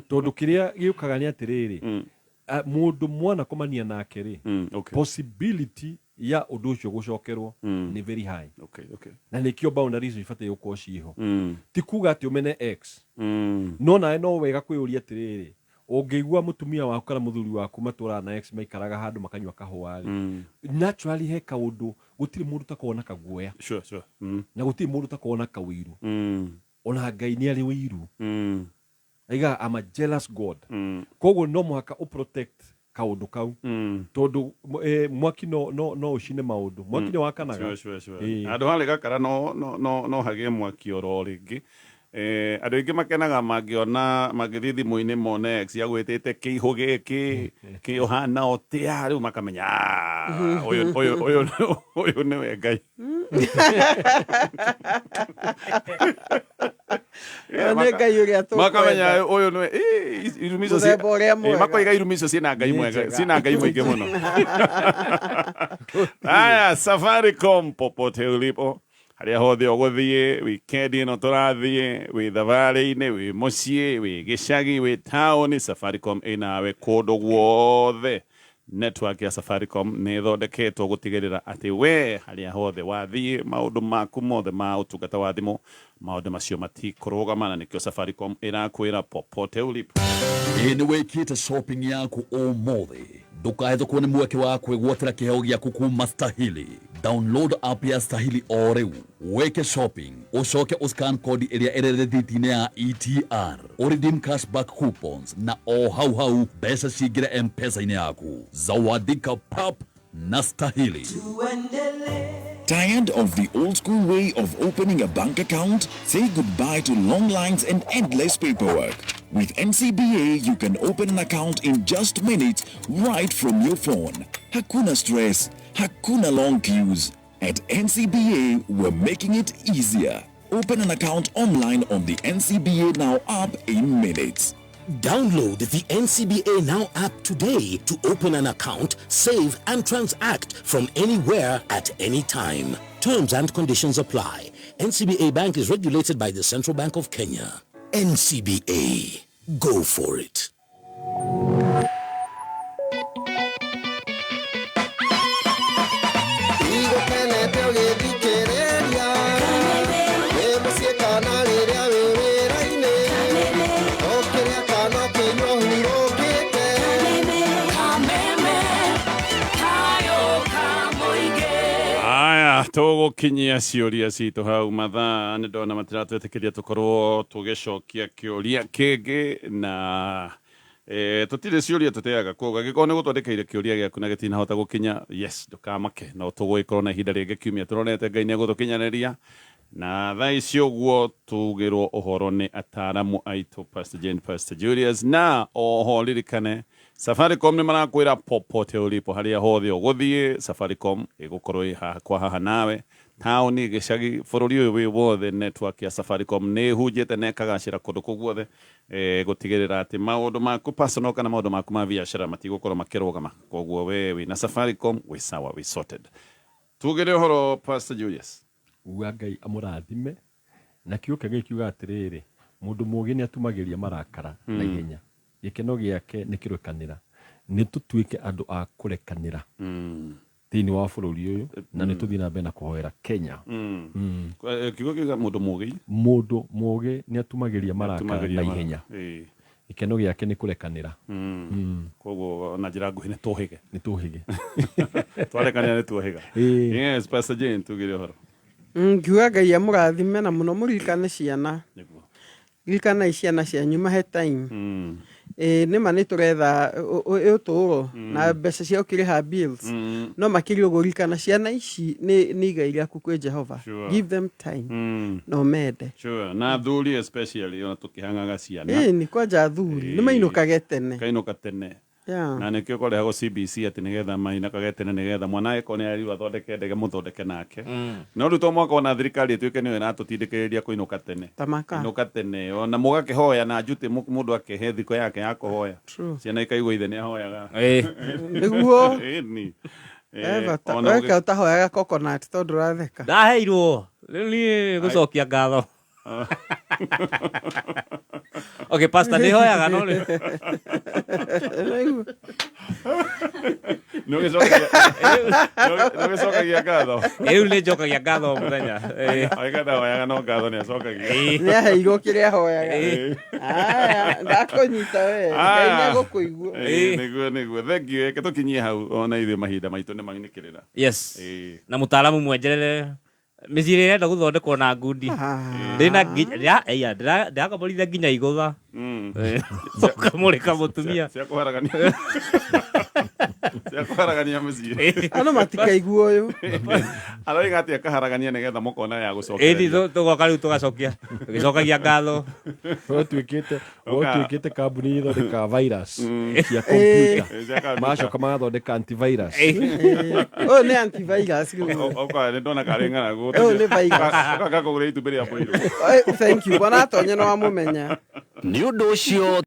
tondũ kĩrĩa gĩũkaga nĩ atĩrĩrĩ, mũndũ mwanakomania nake rĩ, possibility ya ũndũ ũcio gũcokerwo nĩ very high. Na nĩkĩo boundaries ibataire gũkorwo ciĩho. Ti kuga atĩ ũmene ex, no nawe no wega kwĩyũria atĩrĩrĩ, ũngĩigua mũtumia waku kana mũthuri waku matũraga na ex, maikaraga handũ makanyua kahũa rĩ, naturally he kaũndũ, gũtirĩ mũndũ ũtakoragwo na kaguoya. Sure. Na gũtirĩ mũndũ ũtakoragwo na kawĩiru. Ona Ngai nĩ arĩ ũiru. Aigaga, "I'm a jealous God." Koguo no mũhaka ũprotect kaũndũ kau, tondũ mwaki no ũcine maũndũ, mwaki nĩ wakanaga. Sure. Ĩĩ. Handũ harĩ gakara no hagĩe mwaki oro rĩngĩ. Andũ aingĩ makenaga mangĩona, mangĩthiĩ thimũ-inĩ mone ex agwĩtĩte kĩihũ gĩkĩ kĩũhana ũtĩa, rĩu makamenya, "Ah, ũyũ nĩwe Ngai." Ũyũ nĩ Ngai ũrĩa makamenya tũkwenda. Ũyũ nĩwe irumi icio Mũthemba ũrĩa mwega. Makoiga irumi icio ciĩna Ngai Nĩ mwega, njega. ciĩna Ngai mũingĩ mũno. Haya, Safaricom popote ulipo, harĩa hothe ũgũthiĩ weekend ĩno tũrathiĩ, wĩ thabarĩ-inĩ, wĩ mũciĩ, wĩ gĩcagi, wĩ taũni, Safaricom ĩnawe kũndũ guothe. Network ya Safaricom nĩ ĩthondeketwo gũtigĩrĩra atĩ we harĩa hothe wathiĩ, maũndũ maku mothe ma ũtungata wa thimũ, maũndũ macio matikũrũgama, na nĩkĩo Safaricom ĩrakwĩra popote ulipo. Ĩ nĩ wĩkĩte shopping yaku ũmũthĩ? Ndũkahĩtũkwo nĩ mweke wa kwĩgwatĩra kĩheo gĩaku kuma Stahili. Download app ya Stahili o rĩu, wĩke shopping, ũcoke ũscan kodi ĩrĩa ĩrĩ rĩthiti-inĩ ya ETR, ũredeem cashback coupons, na o hau hau mbeca cingĩre M-Pesa-inĩ yaku. Zawadika pap na Stahili. Tired of the old school way of opening a bank account? Say goodbye to long lines and endless paperwork. With NCBA, you can open an account in just minutes right from your phone. Hakuna stress, hakuna long queues. At NCBA, we're making it easier. Open an account online on the NCBA Now app in minutes. Download the NCBA Now app today to open an account, save, and transact from anywhere at any time. Terms and conditions apply. NCBA Bank is regulated by the Central Bank of Kenya. NCBA. Go for it. Igũkenete ũgĩthikĩrĩria wĩ mũciĩ kana rĩrĩa wĩ wĩra-inĩ, ũkĩrĩa kana ũkĩnyua hurũkĩte. Kameme. Tũgũkinyia ciũria citũ hau mathaa nĩ ndona matiratwĩtĩkĩria tũkorwo tũgĩcokia kĩũria kĩngĩ na tũtirĩ ciũria tũteaga koguo angĩkorwo nĩ gũtwandĩkĩire kĩũria gĩaku na gĩtinahota gũkinya, yes, ndũkamake, no tũgũgĩkorwo na ihinda rĩngĩ kiumia tũrorete Ngai nĩ egũtũkinyanĩria. Na thaa ici ũguo tugĩrwo ũhoro nĩ ataramu aitũ Pastor Jane, Pastor Julius. Na oho ririkane Safaricom nĩ marakwĩra popote ulipo, harĩa hothe ũgũthiĩ Safaricom ĩgũkorwo ĩ haha kwa haha nawe, taũni, gĩcagi, bũrũri ũyũ wĩ wothe. Network ya Safaricom nĩ ĩhunjĩte na ĩkagacĩra kũndũ kũu guothe, gũtigĩrĩra atĩ maũndũ maku personal kana maũndũ maku ma biacara matigũkorwo makĩrũgama. Koguo we wĩna Safaricom wĩ sawa, wĩ sorted. Tugĩre ũhoro Pastor Julius. Uga Ngai amũrathime. Na kiugo kĩa Ngai kiugaga atĩrĩrĩ, mũndũ mũũgĩ nĩatumagĩria marakara na ihenya, gĩkeno gĩake nĩ kĩrekanĩra. Nĩ tũtuĩke andũ a kũrekanĩra thĩinĩ wa bũrũri ũyũ, na nĩ tũthiĩ na mbere na kũhoera Kenya. Kiugo kiuga mũndũ mũũgĩ. Mũndũ mũũgĩ nĩatumagĩria marakara Atumagĩria na ihenya, gĩkeno gĩake nĩ kũrekanĩra. Koguo na njĩra nguhĩ nĩ tũhĩge. Nĩ tũhĩge. Twarekanĩra nĩ tuohĩga. Ĩĩ. Yes, Pastor Jane, tugĩre ũhoro. Ngiuga Ngai amũrathime na mũno mũririkane ciana. Ririkanai ciana cianyu, mahe time. Ĩĩ nĩma nĩ tũretha ũtũũro na mbeca cia gũkĩrĩha bills, no makĩria ũguo ririkana ciana ici nĩ igai rĩaku kwĩ Jehova. Give them time na ũmende. Sure. Na athuri especially ona tũkĩhang'aga ciana. Ĩĩ nĩ kwanja athuri nĩ mainũkage tene. Kainũka tene. Yeah. Na nĩkĩo kũrehagwo CBC atĩ nĩgetha mainũkage tene, nĩgetha mwana angĩkorwo nĩ arirwo athondeke ndege mũthondeke nake. No rĩu to mwaka ona thirikari ĩtuĩke nĩyo ĩratũtindĩkĩrĩria kũinũka tene. Tamaka. Inũka tene ona mũgakĩhoya na njutĩ, mũndũ akehe thikũ yake ya kũhoya. True. Ciana ikaigua ithe nĩ ahoyaga. Nĩguo. Ĩni. He bata. Ona Weka ũtahoyaga coconut tondũ ũratheka. Ndaheirwo rĩu niĩ gũcokia ngatho. Okay, pastor, nĩ hoyaga no rĩ. Nĩ ũgĩcokagia ngatho. Rĩu nĩ njokagia ngatho o mũthenya. Oiga ndahoyaga no ngatho nĩ acokagia. Nĩ aheirwo kĩrĩa ahoyaga. Aya, ndakũnyita we. Ngai nĩ egũkũigua. Ĩĩ, nĩguo nĩguo, thank you. Reke tũkinyie hau ona ithuĩ mahinda maitũ nĩ mainĩkĩrĩra. Yes. Na mũtaaramu mwenjerere mĩciĩ ĩrĩa ĩrenda gũthondekwo na ngundi ndĩna nginya ndĩrakomborithia nginya igũtha ũkamũrĩka mũtumia. Cia kũharagania, cia kũharagania mũciĩ. Andũ matikaigua ũyũ. Aroiga atĩ akaharagania nĩgetha mũkona ya Ĩni gũcokereria. Tũgoka rĩu tũgacokia tũgĩcokagia ngatho. Ũtuĩkĩte kambuni ithondekaga virus cia Ĩĩ. kompiuta, Cia computer. macoka magathondeka antivirus. Ũyũ nĩ antivirus rĩu. Oka nĩ ndona karĩ ng'aragu. Ũyũ nĩ virus. Ũkanga kũgũra itumbĩ rĩa mũirũ. Thank you. Bwana Atonye nĩ wamũmenya. Nĩ ũndũ ũcio.